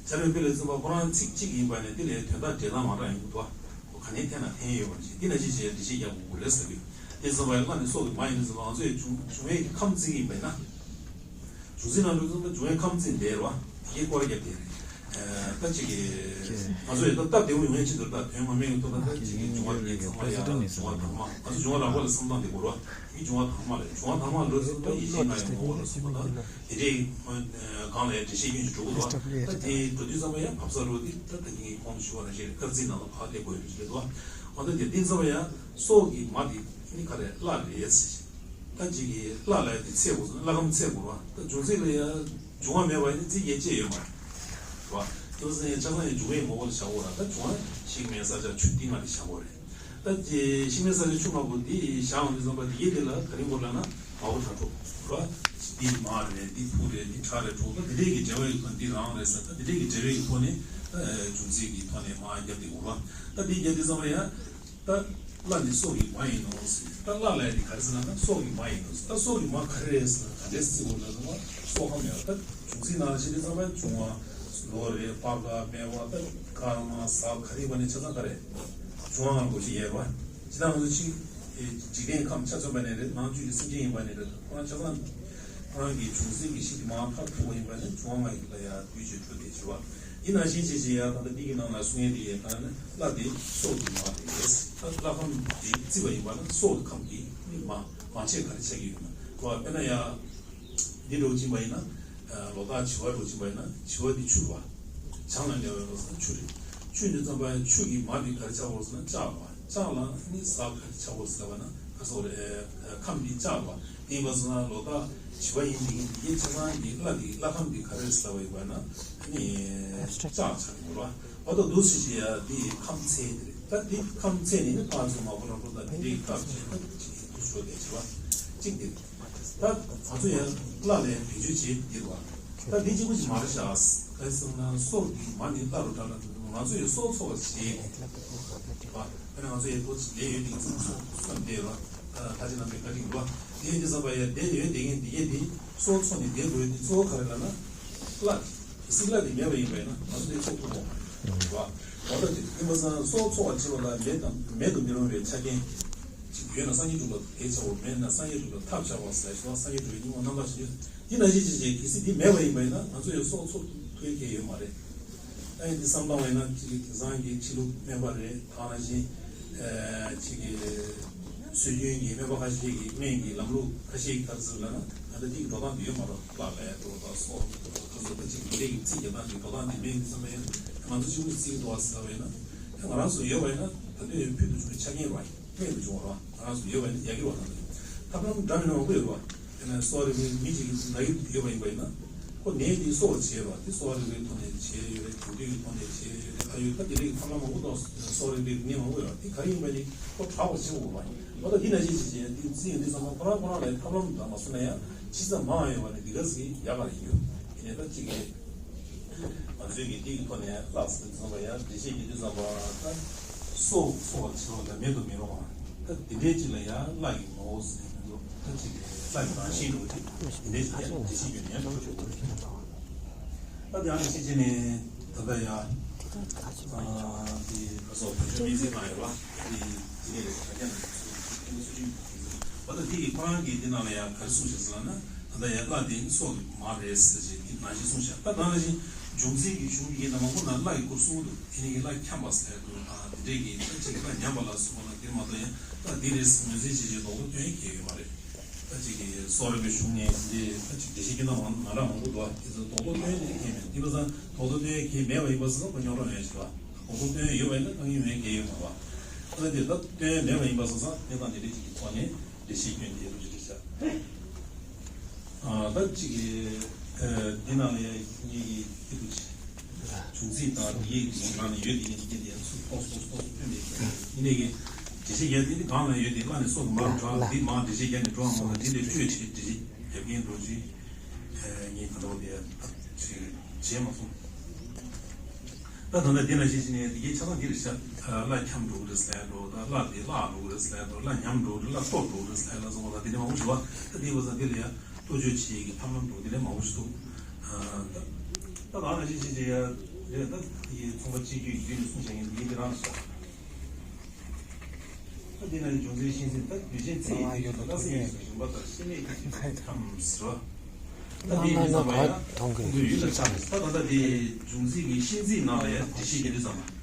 སྦྱར་བའི་དཔེ་ལ་མཚོན་པ་ཁོ་རང་ཚིག་གཅིག་ཡིན་པ་ནས་དེ་ལས་དོན་དག་འགྲེལ་སྟངས་མང་དྲགས་ཡོང་གི་འདུག་བ། ཁོ་ག་ནས་འཐེན་ན་འཐེན་ཡོད་པ་ཞིག་འདི་ན་ཅི་བྱས་འགྲེལ་བཤད་རྒྱག་དགོས་རེད་ཟེར་གི། དེ་མཚོན་པ་ཡང་བླ་ནི་སྲོག་གི་མ་ཡིན་ནོ་ཟེར་བ་ང་ཚོས་འབྱུང་འབྱུང་བའི་ཁམས་འཛིན་གྱི་ཡིན་པས་ན། འབྱུང་རྩིས་ནང་དུ་མཚོན་ན་འབྱུང་བའི་ཁམས་འཛིན་དེ་རེད་བ། དེ་གའི་སྐོར་རྒྱབ་དེ་རེད། ད་ཅིག་གི་ང་ཚོ་ཡི་ད་སྟབས་བདེ་བོ་ཡོང་ཡས་ཆེད་དུ་ད་དོན་ངོ་མའི་ཐོག་ད་ད་ཅིག་གི་འབྱུང་བ་དེ་ཚང་མ་ཡ་འབྱུང་བ་དྭངས་མ། ང་ཚོ་འབྱུང་བ་རགས་པ་ལ་བསམ་སྟངས་དེ་གོ་ར། དེ་འབྱུང་བ་དྭངས་མ་རེད། འབྱུང་བ་དྭངས་མ་ལ་ཚོ་ད་ཡིད་བཞིན་ལྔ་ཡི་ངོ་བོ་ལ་སོགས་པ་ད་དེ་འདྲའི་སྒང་ལ་ཡ་འགྲེལ་བཤད་སྐྱོན་ཞིག་འགྲོ་གི་འདུག་ད་དེ་འགྲོ་དུས་ཙམ་པ་ཡ་བབས་ས་རུ་དེ་ད་ད་གིན་གོང་དུ་ཞུ་བ་ནང་བཞིན་སྐར་རྩིས་ནང་ལ་ཕར་སླེབས་དགོས་ཡོད་པ་ཞིག་རེད་འདུག་འོ་ད་དེ་དེ་ཙམ་པ་ཡ་སྲོག་གི་མ་དེ་ནི་ག་རེ་བླ་རེད་ཟེར། ད་ཅིག་གིས་བླ་ལ་ཡ་དེ་ཚད་དགོས་སོང་། བླ་ཁམས་ཚད་དགོས་ར། ད་འབྱུང་རྩིས་ལ་ཡ་འབྱུང་བ་མེད་པ་ཡིན་ན་རྩིས་རྒྱག་ཆེད་ཡོད་མ་རེད། ར། དེ་ཚོ་ཡང་ཆ་ཚང་ཡང་འབྱུང་བའི་ངོ་བོ་ལ་བཞག་དགོས་ར། ད་འབྱུང་བ་ཤིང་སྨན་ས་ཆ་ཆུ་འདི་ལྔ་དེ་བཞག་དགོས་རེད། ད་ཅི་ཤིང་སྨན་ས་ཆ་ཆུ་ལྔ་པོ་འདི་བཞག་འོང་དུས་ཙམ་པ་དེ་གའི་དེ་ལ་ག་རེ་དགོས་ལབ་ན་མ་བུ་ཁྲ་ཁྲོ་ར། འདི་མ་རེད། འདི་བུ་རེད། འདི་ཁྲ་རེད། ཁྲོ་ད་དེ་འདྲས་ཀྱི་འབྲེལ་བ་ཡོད་ཁ་འདི་རང་རེད་ཟེར། ད་དེ་འདྲས་ཀྱི་འབྲེལ་བའི་ཐོག་ནས་ད་འབྱུང་རྩིས་ཀྱི་ཐོག་ནས་མ་རྒྱབ་དེ་དགོས་ར། ད་འདི་རྒྱབ་དུས་ཙམ་པ་ཡ། ད་བླ་ནི་སྲོག་གི་མ་ཡིན་ནོ་ཟེར། ད་བླ་ལས་ནི་ག་རེ་ཟེར་ན་ད་སྲོག་གི་མ་ཡིན་ནོ་ཟེར། ད་སྲོག་གི་མ་ག་རེ་རེད་ཟེར་ན་ག་འདྲས་སྲིད་འོ་ལ་ཟེར་ན་སྲོག་ཁམས་ཡང་ད་འབྱུང་རྩིས་ནང་ལ་བཤད་དུས་ཙམ་པ་འབྱུང་བ་ལོ་རེ་པ་ཀ་སྨེ་བ་ད་སྐར་མ་གཟའ་ག་རེ་ཡིན་པ་ནི་ཆ་ཚང་ག་རེ་འབྱུང་བ་ལ་གོ་ཤེས་ཡས་པ་ཇི་ལྟར་ང་ཚོ་ཅིག་འཇིག་རྟེན་ཁམས་ཆ་མཚོན་པ་ནས་རེད། ནང་བཅུད་ཀྱི་སེམས་ཅན་ཡིན་པ་ནས་རེད། ཁོ་རང་ཆ་ཚང་ཁོ་རང་གི་འབྱུང་རྩིས་ཀྱི་གཞི་དེ་མར་ཕར་ཐུག་པ་ཡིན་པ་ནི་འབྱུང་བ་ལྔ་ཡི་ལ་ཡང་འདུས་བྱས་གྲོལ་བསྡད་བྱེད་པ། ཡིན་ནང་བཞིན་བྱས་བྱས་ཡ་ད་ལྟ་འདི་གི་ནང་ལ་གསུང་ཡས་དེ་ཡས་ད་ནི་བླ་དེ་སྲོག་གི་མ་དེ་རེད། ད་བླ་ཁམས་དེ་བརྩིས་པ་ཡིན་པ་ན་སྲོག་གི་ཁམས་ཀྱི་ནི་མ་མ་ཆད་ག་རེ་ཆགས་ཀྱི་ཡོད་ན་གོ་བ། དཔེར་ན་ཡ་འདི་འདྲ་བོ་ཕྱིན་པ་ཡིན་ན་ལོ་རྟགས་བྱི་བ་འདྲ་བོ་ཕྱིན་པ་ཡིན་ན་བྱི་བ་འདི་ཆུ་རེད་བ། བྱང་ལ་གནས་པའི་ལོ་ཟེར་ན་ཆུ་རེད། ཆུ་འདི་ཙམ་པ་ཡ་ཆུ་གི་མ་འདི་ག་རེ་ཆགས་པ་ཟེར་ན་ལྕགས་བ། ལྕགས་ལ་ནི་གཟའ་ག་རེ་ཆགས་པ་ཟེར་བ་ན་ག་སོགས་རེད། ཁམས་འདི་ལྕགས་བ། དེ་ཡིན་པ་ཟེར་ན་ལོ་རྟགས་བྱི་བ་ཡིན་འདི་ཡིན་འདི་ཡིན་ཆ་ཚང་གི་བླ་འདི་བླ་ཁམས་འདི་ག་རེ་ཟེར་བ་ཡིན་པ་ན་ནི་ལྕགས་ཆགས་ཀྱི་ཡོད་རེད་བ། འོ་ད་འདུག་སེ་བྱས་ཡ་འདི་ཁམས་ཚད་དེ་རེད། ད་འདི་ཁམས་ཚད་ནི་ནི་ཕར་ཚུར་མ་བུ་རང་བུ་དང་འདི་འདྲའི་སྐབས་བྱས་ན་ཅིག་ཏུ་ཤོར་བསྡད་བྱས་པ་གཅིག་དེ་རེད། ད་ང་ཚོ་ཡང་བླ་ལས་བེད་སྤྱོད་བྱེད་འདི་རེད་བ། ད་འདི་གཅིག་པུ་ཅིག་མ་རེད་ཤག་ག་རེ་ཟེར་ན་སྲོག་འདི་མ་ནི་བླ་རུ་གྲགས་ན་ང་ཚོ་ཡི་སྲོག་འཚོ་བ་བྱེད་དགོས་རེད་བ། ཨ་ནི་ང་ཚོ་ཡི་ལོ་གཅིག་ལས་ཡོད་དེ་ཚོ་སྲོག་གསོན་བསྡད་རེད་བ། ད་ཅི་ན་མི་ག་ཅིག་འདུག་བ། དེ་ཡིན་དུས་ཙམ་པ་ཡ་དེ་ཡོད་དེ་ངས་འདི་གས་དེ་སྲོག་འཚོ་ནས་བསྡད་དགོས་ཡོད་དེ་གཙོ་བོ་ག་རེ་ལབ་ན་བླ་དེ་སྲིད་བླ་དེ་མེད་པ་ཡིན་པ་ཡིན་ན་ང་ཚོ་དེ་སྲོག་ཐུབ་པོ་རེད་བ། འོ་ད་དེ་ཡིན་པ་སང་སྲོག་འཚོ་བར་བྱེད་པ་ལ་མེད་དང་མེད་དུ་མི་རུང་བའི་ཆ་རྐྱེན་ཅིག་ཡོད་ན་སངས་རྒྱས་སྒྲུབ་པ་དེ་བྱའོ། མེད་ན་སངས་རྒྱས་སྒྲུབ་པ་ཐབས་བྱ་བ་ཟེར་ཞོག་སངས་རྒྱས་སྒྲུབ་པའི་སྙིང་པོ་རྣམ་དག་བྱེད་རྒྱུ་འདི་ན་གཞི་ཅི་བྱེད་གལ་སྲིད་འདི་མེད་པ་ཡིན་པ་ཡིན་ན་ང་ཚོ་ཡི་སྲོག་འཚོ་ཐུབ་ཡས་ཡོད་མ་རེད། ཨ་ཡིན་འདི་བསམ་བློ་བས་ན་ཅིག་དེང་སང་གི་ཕྱི་ལུགས་སྨན་པ་རེད། ད་ནང་བཞིན་ཅིག་གི་སྲོལ་རྒྱུན་གྱི་སྨན་པ་ཁ་ཤས་ཀྱི་སྨན་གྱི་ལམ་ལུགས་ཁ་ཤས་ཀྱི་ཁར་ཟེར་ལ་ན་ད་ལྟ་འདི་གི་འགྲོ་སྟངས་འདི་ཡོད་མ་རེད། བླ་བས་འགྲོ་ད་སོགས་ཁ་ཚོ་ད་ཅིག་འདི་འདྲས་ཀྱི་ཚིག་རྒྱག་སྟངས་ཀྱི་འགྲོ་སྟངས་འདི་མེད་འདི་བསམ་པ་ཡིན་ན་ང་ཚོ་ཕྱི་ལུགས་ཚིག་འགྲོ་བ་ཟེར་བས་ན་ད་ང་རང་ཚོ་ཡོད་པ་ཡིན་ན་ད་ལྟ་ཡོད་ཕུལ་དུ་བྱུང་བའི་ཆ་རྐྱེན་རེད་བ། སྨན་དུ་བྱུང་བ་རེད་བ། ང་རང་ཚོ་ཡོད་པ་ཡིན་ན་ཡག་གི་རེད་བ། ད་ལྟ་ཐབས་ལམ་འདྲ་མིན་མང་པོ་ཡོད་རེད་བ། དེ་ནས་གསོ་བ་རིག་པའི་མི་གཅིག་གིས་ན་གི་ཡོད་པ་ཡིན་པ་ཡིན་ན། ཁོ་ནད་འདི་གསོ་བར་བྱེད་པ་འདི་གསོ་བ་རིག་པའི་ཐོག་ནས་བྱེད་ཡོད་རེད། དེང་དུས་ཀྱི་ཐོག་ནས་བྱེད་ཡོད་རེད། ཨ་ཡོད་ད་དེ་འདྲའི་ཐབས་ལམ་མང་པོ་འདུག་གསོ་བ་རིག་པའི་ནད་མང་པོ་ཡོད་རེད། དེ་ག་རེ་ཡིན་པ་ནི་ཁོ་དྲག་པོ་བྱེད་དགོས་པ་ཡིན། ཨ་ད་འདི་ན་ཅི་ཅི་བྱེད་འདི་རྩིས་ཡོད་འདི་ཚང་མ་ཁོ་རང་ཁོ་རང་ལས་ཐབས་ལམ་འདྲ་མ་སོང་ན་ཡང་ཕྱི་ས་མང་ཡོད་པ་ནི་འདི་ག་ཟིག་ཡག་ག་རེ་ཡིན་རྒྱུ། དེ་ནས་ད་ཅིག་གི་ང་ཚོའི་གི་འདི་གི་ཐོག་ནས་ལྷག་ཟིན་ཚང་པ་ཡང་འགྲེལ་བཤད་རྒྱག་དུས་ཙམ་པ་ད་སྲོག་འཚོ་བར་བྱེད་པ་ལ་མེད་དུ་མི་རུང་བ། ད་དེ་འདྲའི་ཅིག་ལ་ཡང་བླ་ཡི་ངོ་བོ་ཟེར་ནས་ད་ཅིག་གི་བླ་ཡི་རང་བཞིན་འགྲོ་དེ་དེ་འདྲའི་ཅིག་ཡང་འགྲེལ་བཤད་རྒྱག་ནས་ཡང་ཐུབ་ཆོག་གི་རེད། ད་དེ་ཡང་ཅིག་བྱས་ནས་ད་ལྟ་ཡང་དེ་ག་སོགས་བོད་ཆོས་སྨན་རྩིས་ནང་ཡོད་པ་དེ་དེ་ནས་རེད། ད་རྒྱ་ནང་སུ་སུ་ཅིག་བ་ད་དེ་ཡི་ཁོ་རང་གིས་དེ་ནང་ལ་ཡང་ག་རེ་གསུངས་ཤག་ཟེར་ལབ་ན། ད་ལྟ་ཡང་བླ་དེ་ནི་སྲོག་གི་མ་རེད་ཟེར་ཞིག་དེ་ནང་བཞིན་གསུངས་ཤག་ད་གང་ལ་ཞིག་འབྱུང་རྩིས་ཀྱི་གཞུང་ཡིན་ན་མང་པོ་ན་བླ་ཡི་སྐོར་གསུངས་འདུག་དེ་ནི་ཡི་བླ་འཁྱམས་པ་ཟེར་འདུག་ཨ་དེ་འདྲས་ཀྱི་ད་ཅིག་བླ་ཉམས་པ་ལ་སོགས་པ་ལ་དེ་མ་གཏོགས་ཡང་ད་འདི་རེད་ཟེར་ངོས་འཛིན་བྱེད་ཆེད་རྡོག་རྡོག་སྟོན་ཡས་གལ་ཡོད་མ་རེད། ད་ཅིག་གི་སྲོག་རིག་པའི་གཞུང་ནས་དེ་འདྲས་ད་ཅིག་འགྲེལ་བཤད་རྒྱག་སྟངས་མང་མང་དྲགས་མང་པོ་འདུག་ཨ་དེ་ཚོ་རྡོག་རྡོག་སྟོན་ཡས་དེ་གལ་མེད། དེ་མ་ཚད་རྡོག་རྡོག་སྟོན་ཡས་གལ་མེད་པ་ཡིན་པ་སོང་ཙང་ཁོ་རྙོག་དྲ་ཡོང་ཡས་ཞིག་ལ་རྡོག་རྡོག་སྟོན་ཡས་ཡོད་པ་ཡིན་ན་ད་ངས་ཡོང་ཡས་གལ་ཡོད་མ་རེད་པ། ད་དེ་ད་སྟོན་ཡས་མེད་པ་ཡིན་པ་སོང་ཙང་གནས་སྟངས་དེ་འདྲས་ཅིག་གི་ཐོག་ནས། འགྲེལ་བཤད་སྐྱོན་དེ་རུ་ཅི་རེད་ཤག་ཨ་ད་ཅིག་གི་ཨ་འདི་ནང་ལ་ཡ་ངེད་ཀྱི་ཨི་ཐུག་ཅིག་འབྱུང་རྩིས་དང་འདི་ཡི་ནང་ནས་ཡོད་དེ་ཡིན་དེ་ཡང་ཚུར་ཏོག་ཏོག་ཏོག་ཏོག་ཐོན་ནས་ཡིན་ནས་ཀྱི་འགྲེལ་བཤད་རྒྱག་དེ་ནི་གང་ལ་ཡོད་དེ་བླ་ནི་སྲོག་གི་མར་དྲག་འདི་མར་འགྲེལ་བཤད་རྒྱག་ནས་འགྲོ་བ་མ་ལ་འདི་ལས་སྤྲོས་བྱེད་འགྲེལ་བཤད་རྒྱབ་མཁན་འགྲོ་ཅིག་ངེད་ག་འདྲ་བོ་དེ་ཡ་ཅིག་བྱས་མ་སོང་། ད་ད་ལྟ་འདི་ན་ཤེས་ཤེས་ནས་འདི་གའི་ཆ་ཚང་འདི་རེད་ཤག་བླ་འཁྱམས་འགྲོ་གི་རེད་ཟེར་འགྲོ། ད་བླ་དེ་བརླག་འགྲོ་གི་རེད་ཟེར་འགྲོ། བླ་ཉམས་འགྲོ་གི་རེད། བླ་ལྟོགས་འགྲོ་གི་རེད་ཟེར་ལ་སོགས་པ་ད་དེ་འདྲ་མང་པོ་ཞིག་འདུག་བ། ད་དེ་བ་ས་དེ་ལ་ཡ་ལྟོ་ཆོས་བྱེད་ཀྱི་ཐབས་ལམ་འགྲོ་དེ་འདྲ་མང་པོ་ཞིག་འདུག་ད་ད་ག་ནང་བཞིན་བྱེད་ཀྱི་ཡ་རེད། ད་དེ་ཚོང་པ་སྤྱི་རྒྱུད་ཡིན་ནས་གསུང་བྱ་ངན་དེ་ཡིན་དེ་རང་སོ། ད་དེ་ན་འབྱུང་རྩའི་གཤིན་རྩིས། ད་དུས་ཆེན་ཚེ་ཡི་དུས་སུ་བླ་སེམས་ཡིན་པའི་རིམ་པ་ལྟར་སེམས་མེད་ཀྱི་ཁམས་ཟེར་བ། ད་དེ་ཡིན་ཙམ་པ་ཡང་ཁོང་གི་ཡུལ་ལ་ཆགས་ནས། ད་ད་ལྟ་དེ་འབྱུང་རྩའི་གི་གཤིན་རྩིས་ནང་ལ་ཡང་འགྲེལ་བཤད་རྒྱག་དུས་ཙམ་པ།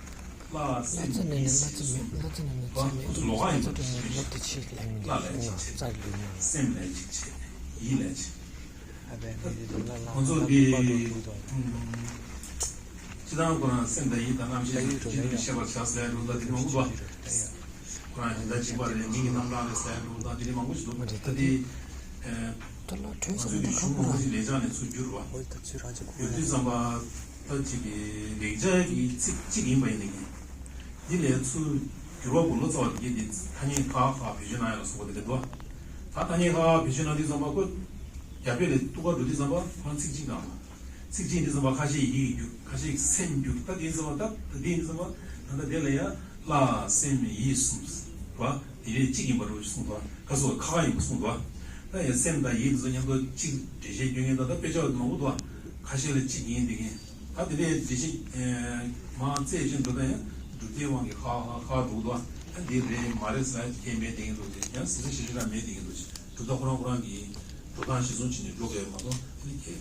བླ་སེམས་ཡིད་གསུམ་པ། ཁོ་ཚོ་ལོགས་ཀ་ཡིན་པ་ཞིག་བླ་ལ་གཅིག་བྱས། སེམས་ལ་གཅིག་བྱས། ཡིད་ལ་གཅིག་ཁོང་ཚོ་འདི། སྤྱི་བཏང་ཁོ་རང་སེམས་དང་ཡིད་དང་རྣམ་ཤེས་ཀྱི་ཤེས་པར་བྱ་ཟེར་འགྲོ། ད་འདི་མང་པོ་འདུག་ཁོ་རང་སྦྱིན་བདག་གཅིག་པ་རེད། མིང་གི་རྣམ་གྲངས་རེད་ཟེར་འགྲོ། ད་འདི་མང་པོ་ཞིག་འདུག་ད་འདི་ང་ཚོའི་གི་གཞུང་མང་པོ་ཞིག་ལེགས་སྦྱར་ནས་ཚུར་བསྒྱུར་བ་ཡོད་དུས་ཙམ་པ། ད་ཅིག་གི་ལེགས་སྦྱར་གྱི་ཚིག་གཅིག་ཡིན་པ་ཡིན་ནའི། འདི་ལས་ཚུར་བསྒྱུར་བ་བུ་ལོ་ཙཱ་བ་དེ་གིས་འདི་ཐ་སྙད་ཁག་ཁག་བེད་སྤྱོད་གནང་ཡ་ལ་སོགས་པ་དེ་འདྲ་འདུག་ད་ཐ་སྙད་ཁག་ཁག་བེད་སྤྱོད་གནང་དུས་ཙམ་པ་ཁོ་རྒྱ་སྐད་ལ་གཏུག་ག་འགྲོ་དུས་ཙམ་པ་ཁོ་རང་ཚིག་གཅིག་གནང་བ། ཚིག་གཅིག་འདི་ཙམ་པ་ཁ་ཤས་ཡི་གེ་བསྒྱུར། ཁ་ཤས་སེམས་བསྒྱུར། ད་དེ་ཙམ་པ་ད་དེ་ཙམ་པ་ད་ལྟ་དེ་ལ་ཡ་བླ་སེམས་ཡིད་གསུམ་པ་དེ་རེད། གཅིག་ཡིན་པ་རེད་གསུངས་འདུག་ག་སོགས་ཁག་ཁག་ཡིན་པ་གསུངས་འདུག་ད་ཡ་སེམས་དང་ཡིད་འདི་ཚོ་མཉམ་དུ་གཅིག་འགྲེལ་བཤད་སྐྱོན་མཁན་ད་ལྟ་དཔེ་ཆ་མང་པོ་འདུག་ཁ་ཤས་ལ་གཅིག་ཡིན་བསྡད་མཁན། ད་དེ་འདྲའི་འགྲེལ་བཤད་མང་བཙལ་བཞིན་འགྲོ་ད་ཡང་སྒྲུབ་སྡེའི་དབང་གིས་ཁག་ཁག་ཁག་འགྲོ་གི་འདུག་ད་འདི་རེད་མ་རེད་ཟེར་མཁན་མེད་བསྡད་མཁན་འདུག་དེ་ཡང་ཟེར་ཟེར་ཞེ་དྲག་མེད་བསྡད་མཁན་འདུག་སྒྲུབ་ད་ཁོ་རང་ཁོ་རང་གིས་འགྲོ་སྟངས་གཞིར་བཟུང་བྱས་ནས་འགྲོ་དགོས་མ་གཏོགས།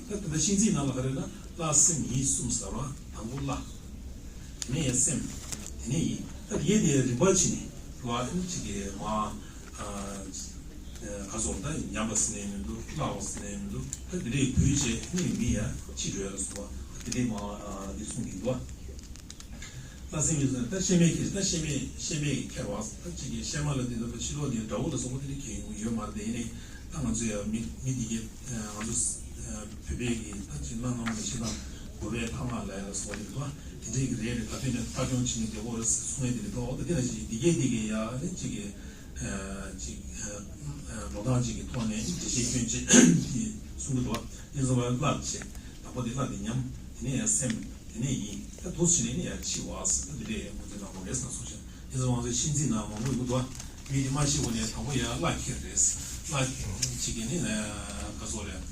ད་ལྟ་གཤིན་རྩིས་ནང་ལ་ག་རེ་ན་བླ་སེམས་ཡིད་གསུམ་ཟེར་བ། དང་པོ་བླ། དེ་ནས་ཡ་སེམས། དེ་ནས་ཡིད། ད་ཡེ་དེ་རིམ་པ་བྱས་ནས་འགྲོ་བ་ཨ་ནི་གཅིག་གི་མ། ག་ཚོད་ད་ཉམས་པ་ཟེར་ནས་མི་འདུག་བརླག་པ་ཟེར་ནས་མི་འདུག་ད་དེ་འདྲའི་བུད་བྱས་ནས་མི་ཡ་ཕྱི་འགྲོ་ཡ་ལ་སོགས་པ་དེ་འདྲའི་མ་འདི་གསུངས་ཀྱི་འདུག་བླ་སེམས་ཡིད་གསུམ། ད་ཤེས་མེད་ཁྱེར། ད་ཤེས་མེད་ཤེས་མེད་ཀྱི་ཁྱེར་བ། ད་ཅིག་གི་ཤེས་མ་ལ་འདི་ལྟ་བུ་ཕྱི་ལོགས་འདི་དགྲ་བོ་ལ་སོགས་པ་དེ་འདྲ་གང་ཡང་ཡོད་མ་རེད། དེ་ཡིན་ནའི་ད་ང་ཚོ་ཡ་མི་མི་འདི་གས་ང་ཚོ་བོད་པའི་གི་ད་ཅིག་སྣ་ནང་ལ་ཤེས་དང་། དགོས་པའི་ཐ་མ་ལ་ཡ་ལ་སོགས་པ་དེ་འདྲ་དེ་འདྲའི་གི་རེད་རེད། ད་དེ་ནས་ལྟ་སྐྱོང་བྱེད་ནས་བསྡད་ཡོད་རེད་གསུང་ཡས་དེ་རེད་དོ། ད་དེ་ལ་ཅིག་འདི་གས་འདི་གས་ཡ་རེད། ཅིག་གི་ཅིག་འགྲོ་སྟངས་ཅིག་གི་ཐོག་ནས་འགྲེལ་བཤད་སྐྱོན་ཅིག་གསུང་གི་འདུག་བ། དེ་ཚོ་བ་བླ་བྱས། དང་པོ་དེ་བླ་དེ་ཉམས། དེ་ནས་ཡང་སེམས། དེ་ནས་ཡིད། ད་འདུག་སེ་བྱས་ནས་ཡང་འཆི་བ་ཟེར། ད་འདི་འདྲའི་ཡང་ཁོང་ཚོས་གནང་བ་རེད་ཟེར་གསུངས་ཤིང་། དེ་ཚོ་ང་ཚོའི་གཤིན་རྩིས་ནང་མང་པོ་ཡོད་འདུག་བ། མི་དེ་མ་ཤི་བ་ནས་དང་པོ་ཡང་བླ་འཁྱེར་རེད། བླ་ཅིག་གིས་ནི་ག་ཚོད་རེད།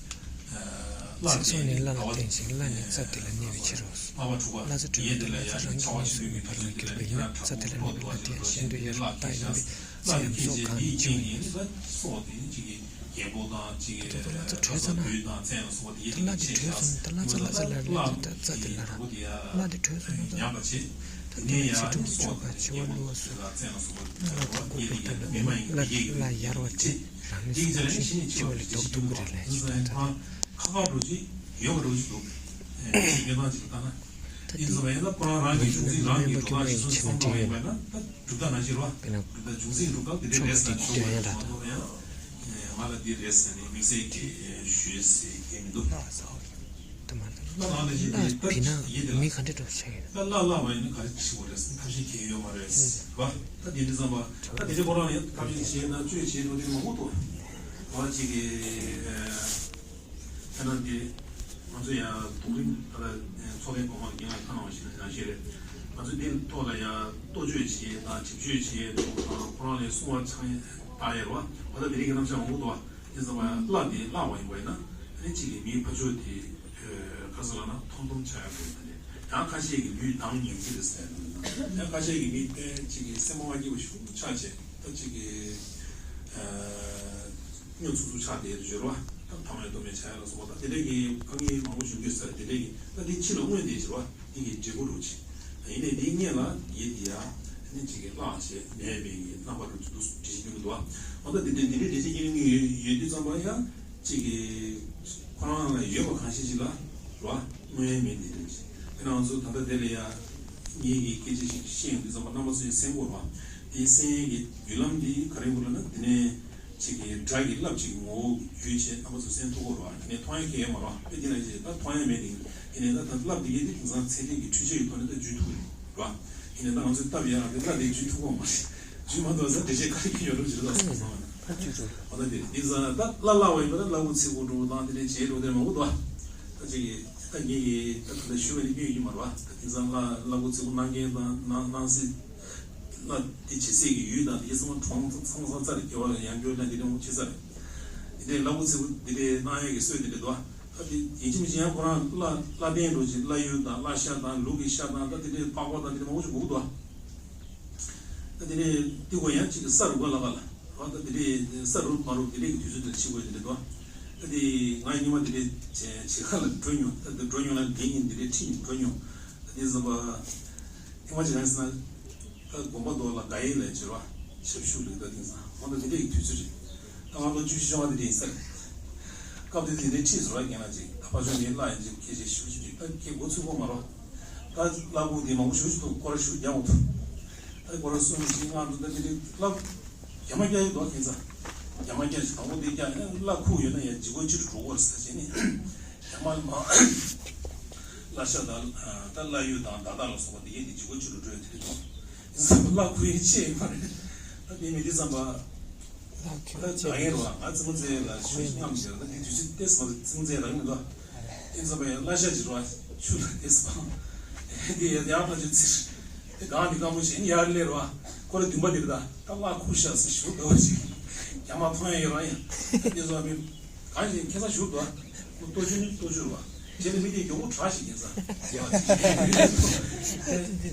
བླ་ཚིག་སོགས་ནས་བླ་ལ་བརྟེན་ཅིང་བླ་ནི་རྩ་དེ་ལ་གནས་པའི་ཕྱིར་རོ། བླ་མ་དྲུག་པ་ཡེ་དེ་ལ་ཡང་ཉིད་ཆགས་པ་ཆེན་པོའི་གི་དུས་ཚོད་དེ་ལ་ཡང་དྲག་པོ་ཐོག་ཏུ་བ་ཅིག་འགྲོ་ཞིང་དེ་བླ་འཁྱེར་བྱས་ནས་བླ་དེ་འཁྱེར་བྱས་དེའི་རྐྱེན་གྱིས་ནི་ད་སྲོག་དེ་ནི་ཅིག་གི་རྒྱལ་པོ་དང་ཅིག་གི་བླ་ཚ་བྲོས་ཚ་ན་དུས་དང་མཚན་ལ་སོགས་པ་དེ་ཡེ་དེ་གི་ཆེ་ཤག་ད་བླ་ཚ་བླ་ཚ་ལ་ལ་ད་རྩ་དེ་ལ་ར་བླ་དེ་བྲོས་སོང་ན་ད་ཉམས་པ་བྱེད། ད་དེ་ནས་ཡང་ཚེ་སྒྲུབ་ཀྱི་ཆོ་ག་བྱེ་བ་བླུགས་སོ། བླ་ལ་ཐུགས་ཁུར་བཏང་ནས་བླ་ལ་ཡར་བ་དེ་རང་མི་སྲོག་ཤིང་འཆི་བ་ལས་ལྡོག་ཐུབ་ཀྱི་རེད་ལས་ཞེས་པ་ད། ཁ་ཁ་འགྲོ་ཅིག་ཡོད་པ་འགྲོ་ཅིག་འདུག་ཅིག་སྐྱོན་སྟངས་ཅིག་ལ་ལྟ་ན། ད་དེ་ཚོ་བས་ལ་ཁོ་རང་རང་གི་བྱུང་འཛིན་རང་གི་འགྲོ་སྟངས་ཤིག་སོང་ཙང་བས་ན་ད་གྲུབ་མཐའ་ནང་བཞིན་རོ། གྲུབ་མཐའ་བྱུང་འཛིན་གྲུབ་སྐབས་དེ་འདྲའི་རེད་ཟེར་ན་ཆོག་གི་རེད་མ་གཏོགས་ཡང་ང་ལ་འདི་རེད་ཟེར་ནས་དམིགས་བསལ་གྱི་ཞུས་ཟེར་མཁན་མི་འདུག་ད་མ་ལ་ལ་ལ་ཡིན་ད་ད་ཡིན་ད་ལ་ལ་བ་ཡིན་ན་ག་རེ་འགྲོ་ཆགས་ཡོད། ད་ལ་ལ་བ་ཡིན་ན་ག་རེ་བྱེད་དགོས་རེད་ཟེར་ན་ཐབས་ཤེས་གལ་ཡོད་མ་རེད་བ། ད་དེ་འདྲ་བསམ་པ་ད་དེ་འདྲ་ཁོ་རང་ཡང་ཐབས་ཤེས་བྱས་ན་བཅོས་བྱས་འགྲོ་དེ་མང་པོ་འདུག་བ་གཅིག་གི་ཨ་ན་འདི་ང་ཚོ་ཡང་དུང་རིང་ད་ལ་ཚོགས་ལས་གོང་མ་རྒན་ལགས་ཁ་ནང་བཞིན་ནང་བཞིན་རེད། ང་ཚོ་འདི་ཐོག་ལ་ཡང་ལྟོ་བཅོས་བྱས་དང་ཞིབ་བཅོས་བྱས་དང་ཁོ་རང་ལས་གསུང་བ་ཆང་ད་ཡར་བ་བ་ད་དེ་རིགས་ཀྱི་རྣམ་གཞག་མང་པོ་འདུག་བ། དེ་ཚོ་བ་བླ་དེ་བླ་བ་ཡིན་པ་ཡིན་ན་ཨ་ནི་གཅིག་གི་མིའི་ཕ་ཕྱོགས་དེ་ག་ཚོད་ལ་ན་ཐོམ་ཐོམ་ཆགས་ཡག་དགོས་ད་ནི་ཡང་ཁ་ཤས་ཀྱི་ལུས་དྭངས་སྙིང་རྗེ་རེད་ཟེར་ཡང་ཁ་ཤས་ཀྱི་མི་དཔེ་གཅིག་གི་སེམས་པ་མ་སྐྱིད་པ་ཞིག་ཆགས་བྱས་ད་གཅིག་གི་སྨྱོ་ཚུགས་ཚུགས་ཆགས་དེ་སྦྱོར་བ་ད་ཐ་མལ་དུ་མེད་ཆགས་ཡག་ལ་སོགས་པ་ད་དེ་འདྲས་ཀྱི་དཀའ་ངལ་མང་པོ་བྱུང་གི་ཟེར་དེ་འདྲས་ཀྱི་ད་དེ་ཕྱི་ལ་མངོན་དེ་སྦྱོར་བ། དེ་གི་འབྲས་བུ་རུ་ཆེ། ཡིན་ནའི་དེའི་སྔོན་ལ་ཡེ་དེ་ཡ་ནི་གཅིག་གི་བླངས་བྱས་མེད་པའི་གི་རྣམ་པ་རུ་ཆེ་འདུག་འགྲེལ་བཤད་རྒྱུ་འདུག་བ། འོ་ད་དེ་དེ་འདི་འདྲའི་འགྲེལ་བཤད་རྒྱུ་ཡོད་དུས་ཙམ་པ་ཡ་གཅིག་གི་ཁོ་རང་ལ་ཡོད་པ་གང་ཞིག་ཅིག་ལ་རུ་བ་དངོས་ཡོད་མེད་འདི་འདྲ་ཅིག་དེ་ནང་ཚོ་ད་ལྟ་དེ་ལ་ཡ་ངེད་ཀྱི་སྐད་ཆ་ཞིག་བཤད་ཡོང་དུས་ཙམ་པ་རྣམ་པ་ཚོས་གསན་དགོས་རུ་བ། དེའི་གསན་ཡས་ཀྱི་བརྒྱུད་ལམ་འདི་ག་རེ་དགོས་ལབ་ན་དེ་ནས། གཅིག་གི་སྒྲ་གི་རླབས་གཅིག་ངོ་བོ་རྒྱུས་བྱས་རྣམ་པ་ཚོ་གསན་ཐུབ་ཀྱི་རེད་བ། དེ་ནས་མཐོང་ཡ་གང་ཡང་མ་རེད་བ། དཔེ་དེ་ན་ཅིག་ད་མཐོང་ཡ་མེད་དེ་ཡིན་ནའི་ད་ད་རླབས་དེ་གའི་དེ་དེང་སང་ཚད་ལྡན་གྱི་འཕྲུལ་ཆས་ཀྱི་ཐོག་ནས་ད་འཇུས་ཐུབ་ཀྱི་རེད་བ། ཡིན་ནའི་ད་ང་ཚོས་བཏབ་ཡ་རང་དེ་རླབས་དེ་འཇུས་ཐུབ་ཀྱི་མ་རེད། འཇུས་མ་ཐུབ་ས་འགྲེལ་བཤད་ག་རེ་བྱེད་ཡོད་རུང་ཅི་རེད་ད་སོང་སོང་བ་ན། ཨ་ཅིག་ཅིག་འོ་ན་དེ་དེང་སང་ད་བླ་བླ་བ་ཡིན་པ་ད་བླ་སྐུ་ཚེ་སྐུ་འགྲོ་དང་དེ་འདྲའི་བྱེད་འགྲོ་དེ་མང་པོ་འདུག་ད་ཅིག་ད་ངེད་ཀྱི་ད་ད་ལྟ་ཞུ་བ་ནི་སྨྱོས་ཡིན་མ་རེད་བ། ད་དེང་སང་བླ་བླ་སྐུ་ཚེ་སྐུ་གནང་མཁན་དང་གནང་གནང་སྲིད། དེ་ཇི་སྲིད་ཀྱི་ཡུལ་དང་དེ་ཚང་མ་གྲོང་ཚང་མ་ཚར་རེ་སྐྱེ་བ་ལ་ཡང་འགྱོད་ན་དེ་འདྲ་འོང་ཆེ་ས་རེད། དེ་འདྲའི་བླ་ཕུག་ཚེ་བུ་དེ་འདྲའི་གནང་ཡས་ཀྱི་སྲོལ་དེ་འདྲ་འདུག་ད་དེ་ཡིན་གཅིག་མིན་གཅིག་ཡང་ཁོ་རང་བླ་བླ་རྟེན་འགྲོ་ཅིག་བླ་གཡུ་དང་བླ་ཤ་དང་ལུག་གི་ཤ་དང་ད་དེ་འདྲའི་པགས་པ་དང་དེ་འདྲ་མང་པོ་ཞིག་དགོས་ཀྱི་འདུག་ད་དེ་འདྲའི་དེ་གོ་ཡང་གཅིག་གི་ས་རུབ་ག་ལ་ག་ལ་རོ། ད་དེ་འདྲའི་ས་རུབ་མ་རུབ་དེ་འདྲའི་གི་དུས་ཚོད་དེ་ཕྱི་དགོས་དེ་འདྲ་འདུག་ད་དེ་ང་ཉི་མ་དེ་འདྲའི་བྱེ་ཁ་ལ་འགྲོ་མྱོང་། ད་དེ་འགྲོ་མྱོང་ན་དེ་ཉིན་དེ་འདྲའི་ཁྲིད་འགྲོ་མྱོང་། ད་དེ་ཟེར་བ་ཉི་མ་ཅིག་གང་ཟེར་ན། ད་དགོན་པ་མདོ་ལ་དགའ་ཡིག་ལས་བྱེད་པ་ཞབས་ཞུ་ལུགས་ད་དེང་སང་འོ་ན་དེ་འདྲའི་དུས་ཚོད་རེད། ད་ང་ལོ་བཅུ་བཞི་བཅོ་ལྔ་དེ་འདྲ་ཡིན་ས་རེད། སྐབས་དེ་དེ་འདྲའི་ཁྲིད་ཟུར་བ་རྒན་ལགས་ཅིག་ད་ཕ་ཆུང་ངའི་བླ་ཡིན་ཅིག་ཁྱེད་ཅིག་ཞུ་ཞུ་ཅིག་ད་ཁྱེད་འགོ་ཚུགས་པོ་མ་རོ། ད་བླ་ཕུག་དེ་མང་པོ་ཞུ་ཞུ་འདུག་སྐོར་ར་ཞུ་རྒྱག་འོ་འདུག་ད་སྐོར་ར་གསུམ་བཞི་ལྔ་འདུག་ད་དེ་འདྲའི་བླ་རྒྱ་མ་རྒྱག་ཡོད་འདུག་ཁྱེད་ཚ་རྒྱ་མ་རྒྱག་ཞིག་དང་པོ་དེ་རྒྱག་ཡང་བླ་ཁུག་ཡོད་ན་ཡང་ལྗིད་ཁོག་ཅིག་ཏུ་འགྲོ་གོ་རེད་ས་བྱས་ནས་རྒྱ་མ་མ་བླ་ཤ་དང་ད་བླ་གཡུ་དང་ད་ད་ལ་སོགས་པ་དེ་གས་དེ་ལྗིད་ཁོག་ཅིག་ཏུ་འགྲོ་ཡོད་དེ་རེད་འདུག་བླ་ཁུ་ཡི་ཆེ་མ་རེད། ད་དེ་མི་དེ་བསམ་པ། ད་ད་ཡིན་རོ་ང་ཙི་མོ་ཙེ་ལ་ཞུ་ཤི་རྔམ་ཞེ་ད་དེ་དུས་ཚོད་ཏེ་སོ་ཙི་མོ་ཙེ་རང་མི་འདུག་དེ་བསམ་པ་ཡང་བླ་ཤ་ཅིག་རོ་ཆུ་ལ་ཏེ་སོ་དེ་ཡ་ཡ་ཕ་ཆུ་ཚིར་དེ་གང་དེ་གང་མོ་ཞེ་ཡར་ལེ་རོ་ཁོ་ར་འདུན་པ་དེ་རེད། ད་ད་བླ་ཁུ་ཤ་སི་ཞུ་དགོས་པ་ཞིག་རྒྱ་མ་མཐོང་ཡ་ཡོད་ར་ཡང་དེ་བསམ་པ་མི། གང་ཞིག་ཁེ་ས་ཞུ་དོ། ལྟོ་ཆུ་ནི་ལྟོ་ཆུ་ར། ཁྱེད་ནི་མི་དེ་མགྱོགས་པོ་དྲག་ཞིག་ཡིན་ས། ཡ།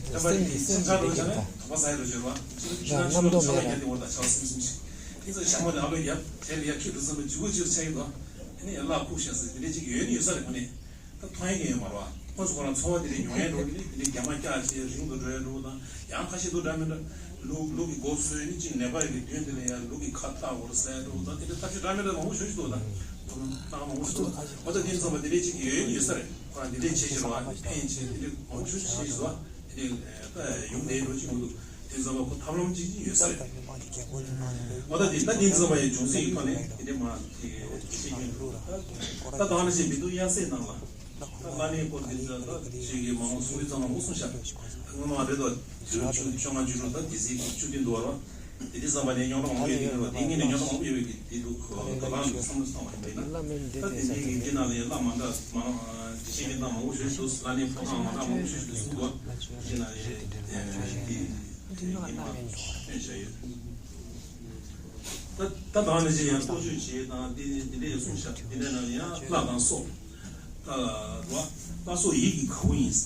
ད་པ་དེ་སེམས་ཁ་རོ་བྱ་ན་དོགས་པ་ཟ་ཡི་རོ་བྱོས་ར། ཁྱེད་ནི་ཆུ་ནང་ཆུ་ནང་ཆ་ལ་ཡ་དེ་བོར་ད་ཆ་སིམ་སིམ་ཞིག་ཁྱེད་ཚོ་ཞྭ་མོ་དེ་ཨ་ལོ་ཡ་དེ་ལ་ཡ་ཁྱེད་འགྲོ་ས་མི་ཇུ་གུ་ཅིར་ཆ་ཡི་དོ། དེ་ནི་ཡ་བླ་ཁུག་ཤ་ཟེར་དེ་འདྲ་ཅིག་ཡོད་ནི་ཡོད་ས་རེད་ཁོ་ནི། ད་མཐོང་ཡ་གི་ཡོད་མ་རེད་བ། ཁོ་ཚོ་ཁོ་རང་འཚོ་བ་དེ་འདྲའི་མྱོང་ཡ་འགྲོ་གི་ནི་དེ་འདྲའི་རྒྱ་མ་སྐྱག་ཆེ་རིང་དུ་འགྲོ་ཡ་འགྲོ་དང་ཡང་ཁ་ཤས་དུ་འདྲ་མི་འདྲ། ལུག་ལུག་གི་མགོ་སོས་ནི་གཅིག་ནད་པ་ཡི་གི་མདུན་དེ་ལ་ཡང་ལུག་གི་ཁ་བཏགས་བོར་ཟེར་འགྲོ་དང་དེ་འདྲ་ཐབས་ཤེས་འདྲ་མི་འདྲ་མང་པོ་ཞིག་འདུག་དང་། ཁོ་ན་ཏང་མང་པོ་ཞིག་འདུག་ཁོ་ཚོ་དེ་ཚང་མ་དེ་འདྲའི་གཅིག་ཡོད་ཡོད་ས་རེད། ཁོ་རང་དེ་འདྲའི་བྱེད་བཞིན་རོགས་ཕན་ཆེ་དེ་འདྲའི་མང་པོ་ཞིག་བྱེད་བཞིན་རོགས་དེ་འདྲའི་ད་ཡུམ་དེ་འགྲོ་གཅིག་མི་འདུག་དེ་ཚང་མ་ཁོ་ཐབས་ལམ་གཅིག་ཡོད་ས་རེད། ཁོ་ད་དེ་ད་དེ་ཚང་མ་ཡི་འབྱུང་རྩིས་ཀྱི་ཐོག་ནས་དེ་འདྲའི་མ་དེ་བྱེད་རྒྱུ་འདུག་ད་ད་ང་ལ་ཞེས་མི་འདུག་ཡ་སེ་ནང་ལ། ད་བླ་མའི་སྐོར་འདི་ཚོ་ད་ཅིག་གི་མང་པོ་གསུང་རྒྱུ་ཙམ་མང་པོ་གསུངས་ཤག་ད་སྔོན་མ་རེད་དོ། དུས་རབས་བཅུ་བཅོ་ལྔ་བཅུ་དྲུག་ད་དེ་ཚེ་བཅུ་བདུན་འདུག་བ་རོ། དེ་དུས་ཙམ་པ་ནས་རྙོག་དྲ་མང་པོ་ཡོད་ཀྱི་རེད་བ། དེ་ངས་ནས་རྙོག་དྲ་མང་པོ་ཡོད་པའི་གི་དེ་འདུག་གོ། ད་ལམ་གྱི་བསམ་བློ་བཏང་བ་ཡིན་པས་ན། ད་དེ་ཚེ་གི་འདི་ནང་ལ་ཡང་བླ་མ་འདྲ་མང་དྲི་ཤེས་མཁན་ད་མང་པོ་ཞིག་འདུག་བླ་མའི་ཕོ་བྲང་མ་འདྲ་མང་པོ་ཞིག་འདུག་གསུངས་འདུག་དེ་ན་ཡང་དེ་དེ་ཉི་མ་སྟོན་བྱ་ཡོད། ད་ད་དང་ནི་ཅི་ཡང་རྟོགས་བརྗོད་བྱེད་དང་འདི་འདི་འདྲ་ཡང་གསུངས་ཤག་འདི་འདྲ་ན་ཡང་བླ་དང་སྲོག་ད་རོ་བླ་སྲོག་ཡིད་ཀྱི་གའུ་ཡིན།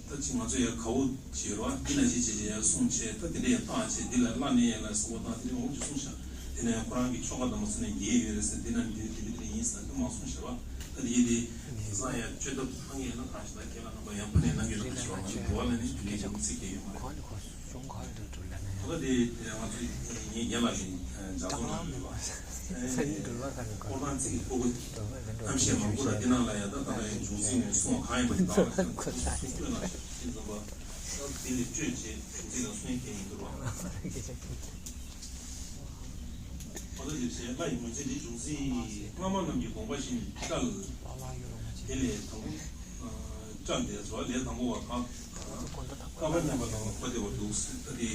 ད་ཅི་ང་ཚོ་ཡང་གའུ་བྱེད་རོ་འདི་ན་ཅི་བྱེད་ཅེས་ཡང་གསུངས་བྱས་ད་འདི་འདྲ་ཡང་བཏང་བྱས་འདི་ལ་བླ་ནས་ཡང་ལ་སོགས་པ་དང་འདི་འདྲ་འོང་ཅི་གསུངས་ཤག་འདི་ན་ཡང་ཁོ་རང་གི་ཆོ་ག་དང་མ་སོ་ནས་རྒྱས་ཡོད་རེད་ཟེར་འདི་ན་འདི་འདི་འདྲ་ཡིན་ཟེར་འདི་མ་གསུངས་ཤག་བ། ད་འདི་ཡིན་འདི་ཟ་ཡང་བཅོས་ཐབས་ཁང་ཡིན་ན་གང་ཞིག་ད་ཁྱེད་ལ་རྣམ་པ་ཡང་ཕ་ནས་གནང་གི་རེད་ཞུ་བ་ང་ཚོ་འགྲོ་བ་ལ་ནི་འདི་འདྲ་ཡང་ཚིག་གི་ཡོད་མ་རེད། ད་ལྟ་དེ་ང་ཚོས་ངའི་རྒན་ལགས་ཀྱིས་ལྗགས་རྩོམ་གནང་ཡོད་པ། ཨོ་ཐང་ཚིག་གི་ཕྲུ་གུ་གཏམ་བཤད་མང་པོ་ལ་འདི་ནང་ལ་ཡང་ད་ལྟ་ཡང་འབྱུང་རྩིས་ནས་གསུང་བ་གང་ཡིན་པ་དེ་དག་ལ་ཡང་གསུང་སྐྱོན་ལ་ཤོག་ཅེས་ཙམ་པ་ད་དེ་ལས་བཅོས་བྱས་འབྱུང་རྩིས་ལ་གསུང་མཁན་ཡིན་འདུག་བ། ཨོ་ད་དེ་བྱས་ལྷ་ཡི་ངོས་འཛིན་འདི་འབྱུང་རྩིས་སྔ་མ་རྣམས་ཀྱི་དགོངས་པ་བཞིན་བཀྲལ། དེ་ལས་དང་པོ། བཀྲལ་ཏེ་འགྲོ་བ་ལས་དང་པོ་བ་ཀ་ཀ་པ་མཉམ་པ་དང་འཁོར་བདེ་བ་འདུག་ད་དེ་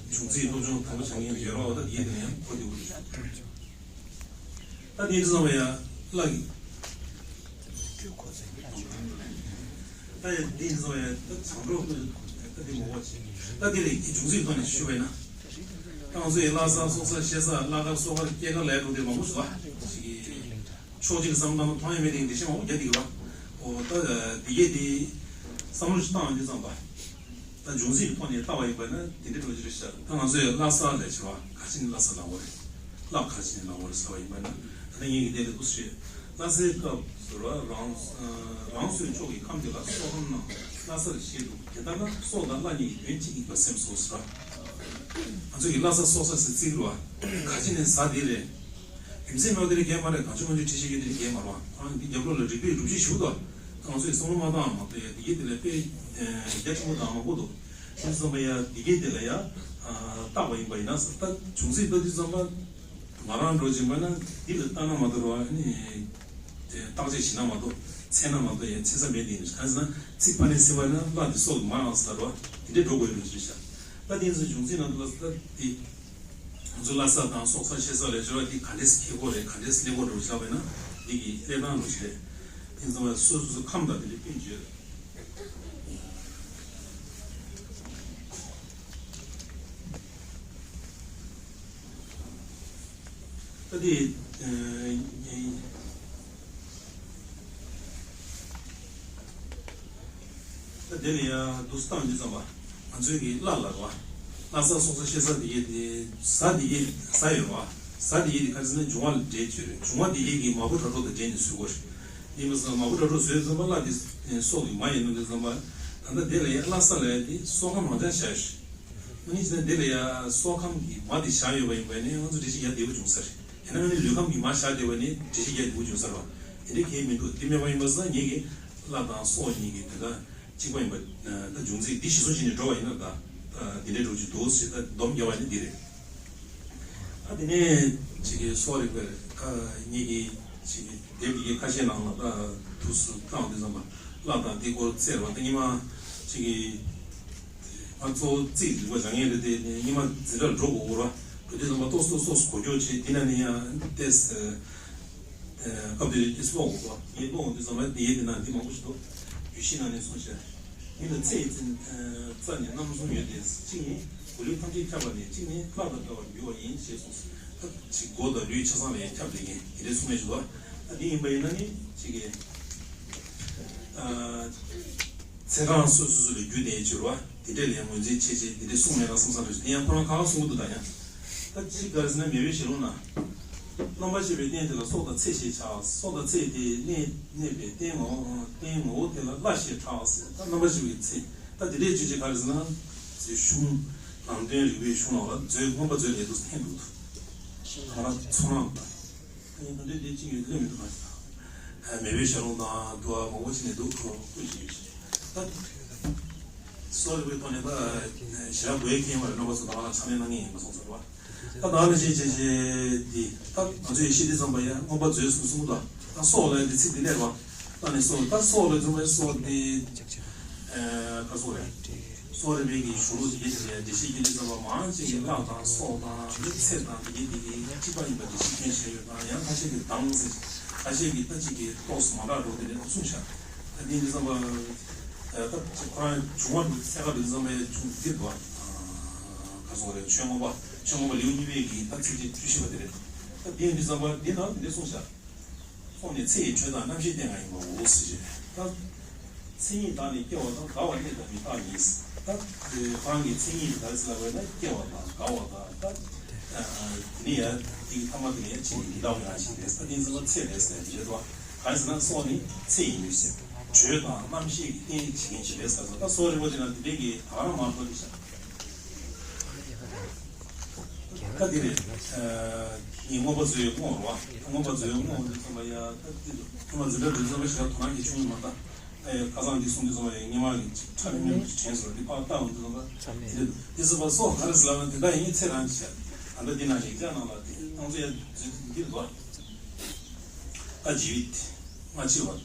འབྱུང་རྩིས་སློབ་སྦྱོང་དང་པོ་བྱ་ངན་ཡོད་རོགས་ད་དེའི་དེ་ནས་འཁོར་བདེ་བ་འདུག་ད་དེ་ཚོ་བ་ཡ་བླ་གི་ད་ཡ་དེ་ཚོ་བ་ཡ་ད་བྱང་འགྲོ་ད་དེ་མོ་བ་ད་དེ་ལས་ཀྱི་འབྱུང་རྩིས་ཐོག་ནས་ཞུ་བས་ན་ད་ང་ཚོ་ཡི་བླ་གཟའ་སྲོག་གཟའ་ཤེས་གཟའ་བླ་གར་སྲོག་གར་སྐྱེས་གར་ལས་འགྲོ་དེ་མང་པོ་ཞིག་བ་ཞིག་གི་ཕྱོགས་གཅིག་བསམ་བློ་བཏང་ཡ་མེད་དེ་འགྲེལ་བཤད་མང་པོ་རྒྱག་དེ་གི་བ། འོ་ད་འདི་གས་དེ་བསམ་བློ་ཞིག་བཏང་ཡོང་དུས་ཙམ་པ། ད་འབྱུང་རྩིས་ཀྱི་ཐོག་ནས་བལྟ་བ་ཡིན་པ་ན་དེ་འདྲའི་འགྲོ་གི་རེད་ཤག་ད་ང་ཚོས་བླ་གཟའ་ལས་བྱ་བ་ག་ཅི་ནས་བླ་གཟའ་ལབ་དགོས་རེད། བླ་ག་ཅི་ནས་ལབ་དགོས་རེད་ཟེར་བ་ཡིན་པ་ན་ད་ལྟ་ངས་ཀྱི་དེ་ལས་འདུག་ཟེར། བླ་གཟའི་སྐབས་སུ་ར་རང་རང་སོའི་ཕྱོགས་ཀྱི་ཁམས་དེ་ལ་སྲོག་ཁམས་རྣམས་བླ་གཟར་བཞེད་འདུག་དེ་ལྟར་ན་སྲོག་དང་བླ་གཉིས་ཀྱི་དོན་གཅིག་ཡིན་པར་སེམས་སོ་ཟེར། ང་ཚོ་ཡི་བླ་གཟའ་སྲོག་གཟའ་ཟེར་ཚིག་རུ་བ་ག་ཅི་ནས་གཟའ་དེ་རེད། རྒྱུ་མཚན་མེད་དེ་རིགས་རྒྱས་མ་རེད། གང་བྱུང་མང་བྱུང་ཁྲིད་ཤེས་ཀྱི་དེ་རིགས་རྒྱས་མ་རེད། ཨང་འདི་རྒྱབ་ལོགས་ལ་རིགས་པས་སྒྲུབ་བྱེད་ཞུ་དོ། ང་ཚོས་བསམ་བློ་མ་བཏང་མ་གཏོགས་ཡ་འདི་གའི་དེ་ལ་དཔེ་རྒྱ་ཆེན་པོ་དང་མང་པོ་འདུག་དེ་སོང་བ་ཡ་འདི་གའི་དེ་ལ་ཡ་བརྟག་པ་ཡིན་པ་ཡིན་ན་ད་འབྱུང་རྩིས་ལྟ་དུས་ཙམ་པ་ང་རང་འགྲོ་བཞིན་པ་ན་འདི་ལ་བལྟ་ན་མ་གཏོགས་རོ་ཨ་ནི་བརྟག་དཔྱད་བྱེད་ན་མ་གཏོགས་འཚོལ་ན་མ་གཏོགས་ཡ་འཚོལ་ས་མེད་དེ་ཡིན་གང་ཟེར་ན་ཚིག་ཕ་ནས་ཟིན་པ་ན་བླ་འདི་སྲོག་གི་མ་ཨང་ཟེར་རོ་དེ་འདྲས་འགྲོ་དགོས་ཡོད་རེད་ཟེར་ཤག་ད་དེ་ཚོ་འབྱུང་རྩིས་ནང་དུ་ལ་ད་དེ། ང་ཚོ་བླ་གཟའ་དང་སྲོག་གཟའ་ཤེས་གཟའ་ལས་སྦྱོར་བ་འདི་ག་འདྲས་སེ་འཁེལ་དགོས་རེད། ག་འདྲས་སེ་སླེབས་དགོས་འགྲོ་བཞག་པས་ན་འདི་གི་སླེབས་སྟངས་འགྲོ་ཞིག་རེད། དེ་ཚོ་སོ་སོ་སོ་ཁམས་དང་དེ་འདྲའི་དཔེ་བརྗོད། ད་དེ་ཨ་ད་དེ་ལ་ཡ་འདུག་སྟངས་འདི་ཙམ་པ་ང་ཚོའི་གི་བླ་ལ་བ། བླ་གཟའ་སྲོག་གཟའ་གཤེད་གཟའ་དེ་གའི་དེ་གཟའ་དེ་གའི་གཟའ་ཡོད་བ། གཟའ་དེ་གའི་དེ་ག་རེ་ཟེར་ན་འབྱུང་བ་ལ་འབྲེལ་བྱོས་རེད། འབྱུང་བ་དེ་གའི་གི་མ་བུ་དྲག་གྲོགས་དང་འབྲེལ་ནས་བཟོས་གོ་རེད། ཡིན་པ་ཟེར་ན་མ་བུ་དྲག་གྲོགས་བཟོས་ཙམ་པ་བླ་དེ་སྲོག་གི་མ་ཡིན་ནོ་དེ་ཙམ་པ། ད་ལྟ་དེ་ལ་ཡ་བླ་གཟའ་ལ་ཡ་དེ་སྲོག་ཁམས་རང་འཇགས་བཞག་ཡོད་རེད། ཨ་ནི་ཅི་ན་འདི་ལ་ཡ་སྲོག་ཁམས་ཀྱི་མ་དེ་བཞག་ཡོད་པ་ཡིན་པ་ནི་ང་ཚོ་འགྲེལ་བཤད་རྒྱག་བདེ་པོ་བྱུང་ས་རེད། ཡིན་ན་ཨ་ནི་ལུས་ཁམས་ཀྱི་མ་བཞག་བསྡད་པ་ནི་འགྲེལ་བཤད་རྒྱག་བདེ་པོ་བྱུང་ས་རེད་བ། དེ་འདྲ་གལ་མི་འདུག་དེ་མེད་པ་ཡིན་པ་སོང་ངེད་ཀྱི་བླ་དང་སྲོག་གཉིས་ཀྱི་དེ་དག་གཅིག་པ་ཡིན་པ་ད་འབྱུང་རྩིས་འདི་གཞི་བཟུང་བྱས་ནས་འགྲོ་བ་ཡིན་ན་ད་ད་དེ་འདྲའི་འགྲོ་རྒྱུ་འདུག་ཟེར་ད་སྡོམ་རྒྱག་པ་ནི་འདི་རེད། ད་དེ་ནས་ཅིག་གི་སྲོག་རིག་པའི་ཁ་ངེད་ཀྱི་ཅིག་གི་དེབ་ཀྱི་ཁ་ཤས་ནང་ལ་ད་ཐུགས་སུ་བཏང་དུས་ཙམ་པ་བླ་དང་དེ་སྐོར་བཙལ་བ་ད་ཉི་མ་ཅིག་གི་ང་གཙོ་བོ་རྩིས་རིག་པ་སྦྱང་མཁན་རེད་དེ་ཉི་མ་འཛིན་གྲྭར་འགྲོ་དགོས་ར་འགྲོ་དུས་ཙམ་པ་ཏོག་ཙམ་ཏོག་ཙམ་གོ་རྒྱུ་བྱེད་དེ་ན་ནི་ཡང་ཏེས་སྐབས་དེར་ཏེས་ཀློག་དགོས་ར་ངས་ཀློག་དུས་ཙམ་པ་དེ་ཡས་དེ་ན་འདི་མང་པོ་ཞིག་འདུག་རྒྱུད་བཞི་ནང་ནས་གསུངས་བྱས་ཡིན་ལ་ཚེ་ཡི་རྩ་ནས་རྣམ་གསུམ་ཡོད་དེ་གཅིག་ནི་གོ་ལུས་ཐམས་ཅད་ཁྱབ་པ་ནས་གཅིག་ནི་ལྷ་དང་འདྲ་བར་འགྱུར་བ་ཡིན་ཞེས་གསུངས། ད་ཅིག་མགོ་དང་ལུས་ཆ་ཚང་ལ་ཡང་ཁྱབ་བསྡད་མཁན་དེ་འདྲའི་གསུང་མཁན་ཞིག་འདུག་ད་འདི་ཡིན་པ་ཡིན་ན་ནི་ཅིག་གི་ཚེ་རང་སོ་སོ་སོ་ལས་རྒྱུ་ལྡན་ཕྱིར་བ་དེ་འདྲས་ལས་ངོས་འཛིན་བྱེད་ཅེས་དེ་འདྲས་གསུངས་མེད་ན་བསམ་བསམ་རེད། དེ་ཡང་ཁོ་རང་ཁ་ཁ་གསུང་གི་འདུག་ད་ཡང་ད་ཅིག་ག་རེ་ཟེར་ན་མེས་པོའི་ཞལ་ལུང་ན། རྣམ་པར་ཤེས་པའི་རྟེན་དེ་ལ་སྲོག་དང་ཚེ་ཞེས་བྱ། སྲོག་དང་ཚེ་དེ་གནས་གནས་པའི་རྟེན་ངོ་རྟེན་ངོ་བོ་དེ་ལ་བླ་ཞེས་གྲགས་ཟེར། ད་རྣམ་པར་ཤེས་པའི་ཚེ་ད་དེ་འདྲས་བརྗོད་ཅིག་ག་རེ་ཟེར་ན། ཚེ་གཞུང་ནང་དོན་རིག་པའི་གཞུང་ནང་ལ་མཛོད་མངོན་པ་མཛོད་ལས་དུ་འཐེན་འདུག་ད་ང་རང་ཚོ་རང་ད། ཨ་ནི་ད་འདྲའི་འདི་གཅིག་ཡོད་ལས་མི་འདུག་ན། མེས་པོའི་ཞལ་ལུང་དང་འདུལ་བ་མང་པོ་ཅིག་ནས་འདུག་ཁོ་ཀུན་གྱི་ཡོད་ཞེས། ད་སྲོག་རིག་པའི་ཐོག་ནས་ད་ཞེ་དྲག་དགོས་ཡས་ཁེལ་མ་རེད། རྣམ་པ་ཚོ་ད་ང་ལ་ཚང་མས་གནང་ངེས་ཡིན་པ་སོང་ཟེར་བ། ད་ད་ནི་ཞེས་བྱས་བྱས་འདི་ད་ང་ཚོས་ཤེས་འདི་ཙམ་པ་ཡ་མངོན་པ་མཛོད་གསུངས་གསུངས་ད། ད་སྲོག་ལ་འདི་ཚིག་འདི་ལས་རོ། ད་ནི་སྲོག་ད་སྲོག་ལ་ཙམ་པ་སྲོག་འདི་ཨ་ག་སྲོག་རེད། སྲོག་རིག་པའི་གི་གཞུང་ལུགས་དེ་གའི་དེ་ལ་འགྲེལ་བཤད་སྐྱོན་དུས་ཙམ་པ་མང་ཆེ་གི་གླགས་དང་སྲོག་དང་ཚེ་དང་དེ་གའི་དེ་གའི་གཅིག་པ་ཡིན་པ་འགྲེལ་བཤད་སྐྱོན་བྱས་ཡོད་དང་ཡང་ཁ་ཤས་ཀྱིས་མདངས་ཟེར་ཁ་ཤས་ཀྱིས་ད་གཅིག་གི་ཏོག་ཙམ་མ་འདྲ་འགྲོ་དེ་འདྲ་གསུངས་ཤག་ད་དེ་ཡིན་དུས་ཙམ་པ་ད་ཁོ་རང་བྱུང་བ་འདུག་ཚད་ཁ་འདུག་དུས་ཙམ་པའི་བྱུང་འདི་འདུག་ག་སོང་རེད། ཆོས་མངོན་པ་ཆོས་མངོན་པ་ལེའུ་གཉིས་པའི་གི་ད་ཚིགས་བཅད་བཅུ་བཞི་པ་དེ་རེད། ད་དེ་ཡིན་དུས་ཙམ་པ་འདི་ནང་འདི་གསུངས་ཤག་སོང་ནས་ཚེ་ཡི་དྲོད་དང་རྣམ་ཤེས་བསྟེན་པ་ཡིན་པའོ་ཟེར་རེད། ད་མཚན་ཉིད་དག་ནི་སྐྱེ་བ་དང་། འགག་པ་གནས་དང་མི་རྟག་ཉིད། ད་ཁོ་རང་གི་མཚན་ཉིད་དེ་ག་རེ་ཟེར་ལབ་པ་ཡིན་ན་སྐྱེ་བ་དང་འགག་པ་དང་ད་དེ་ནས་ཡང་དེ་གི་ཐ་མ་དེ་ལ་ཡང་ཕྱིན་ནས་མི་རྟག་པ་ཡང་ཞིག་རེད། ད་དེ་ཚོ་ཚེ་རེད་ཟེར་རེད་དོ། ག་རེ་ཟེར་ན་སྲོག་ནི་ཚེ་ཡིན་ཟེར། དྲོད་དང་རྣམ་ཤེས་ཀྱི་རྟེན་བྱེད་མཁན་ཞིག་རེད་ཟེར་སོང་། ད་སྲོག་རིག་པ་དེ་ན་དེ་འདྲའི་གི་ད་ག་རང་མ་གཏོགས་དེ་ཤ་ད་འདི་རེད། ངས་མངོན་པ་མཛོད་ཀྱི་དངོས་རེད་བ། མངོན་པ་མཛོད་ཀྱི་དངོས་འདི་ཚོ་ལ་ཡ་ད་འདི་ཚོ་ཐོག་མ་འཛིན་གྲྭ་འདི་ཚོ་ལ་ཞེ་དྲག་དོ་སྣང་གི་བྱུང་ཡོད་མ་རེད། ད་ཁ་སང་འདི་གསུང་འདི་ཚོ་ལ་ཡ་སྔོན་མ་གི་ཁྲ་མི་མི་དྲན་སོང་། འདི་ཕར་བལྟ་འོང་འདི་ཚོ་ལ་འདི་འདི་ཚོ་ཕར་སྲོག་ག་རེ་ཟེར་ལབ་ན་དེ་འདྲ་ཡིན་ཚེ་རང་གི་བྱ། ད་ལྟ་འདི་ན་ཞིག་ཅག་ནང་ལ་དེ་སྣང་ཚུལ་ཡ་འཛུལ་འདི་རེད་བ། ད་ཇི་བིད། མ་འཆི་བ།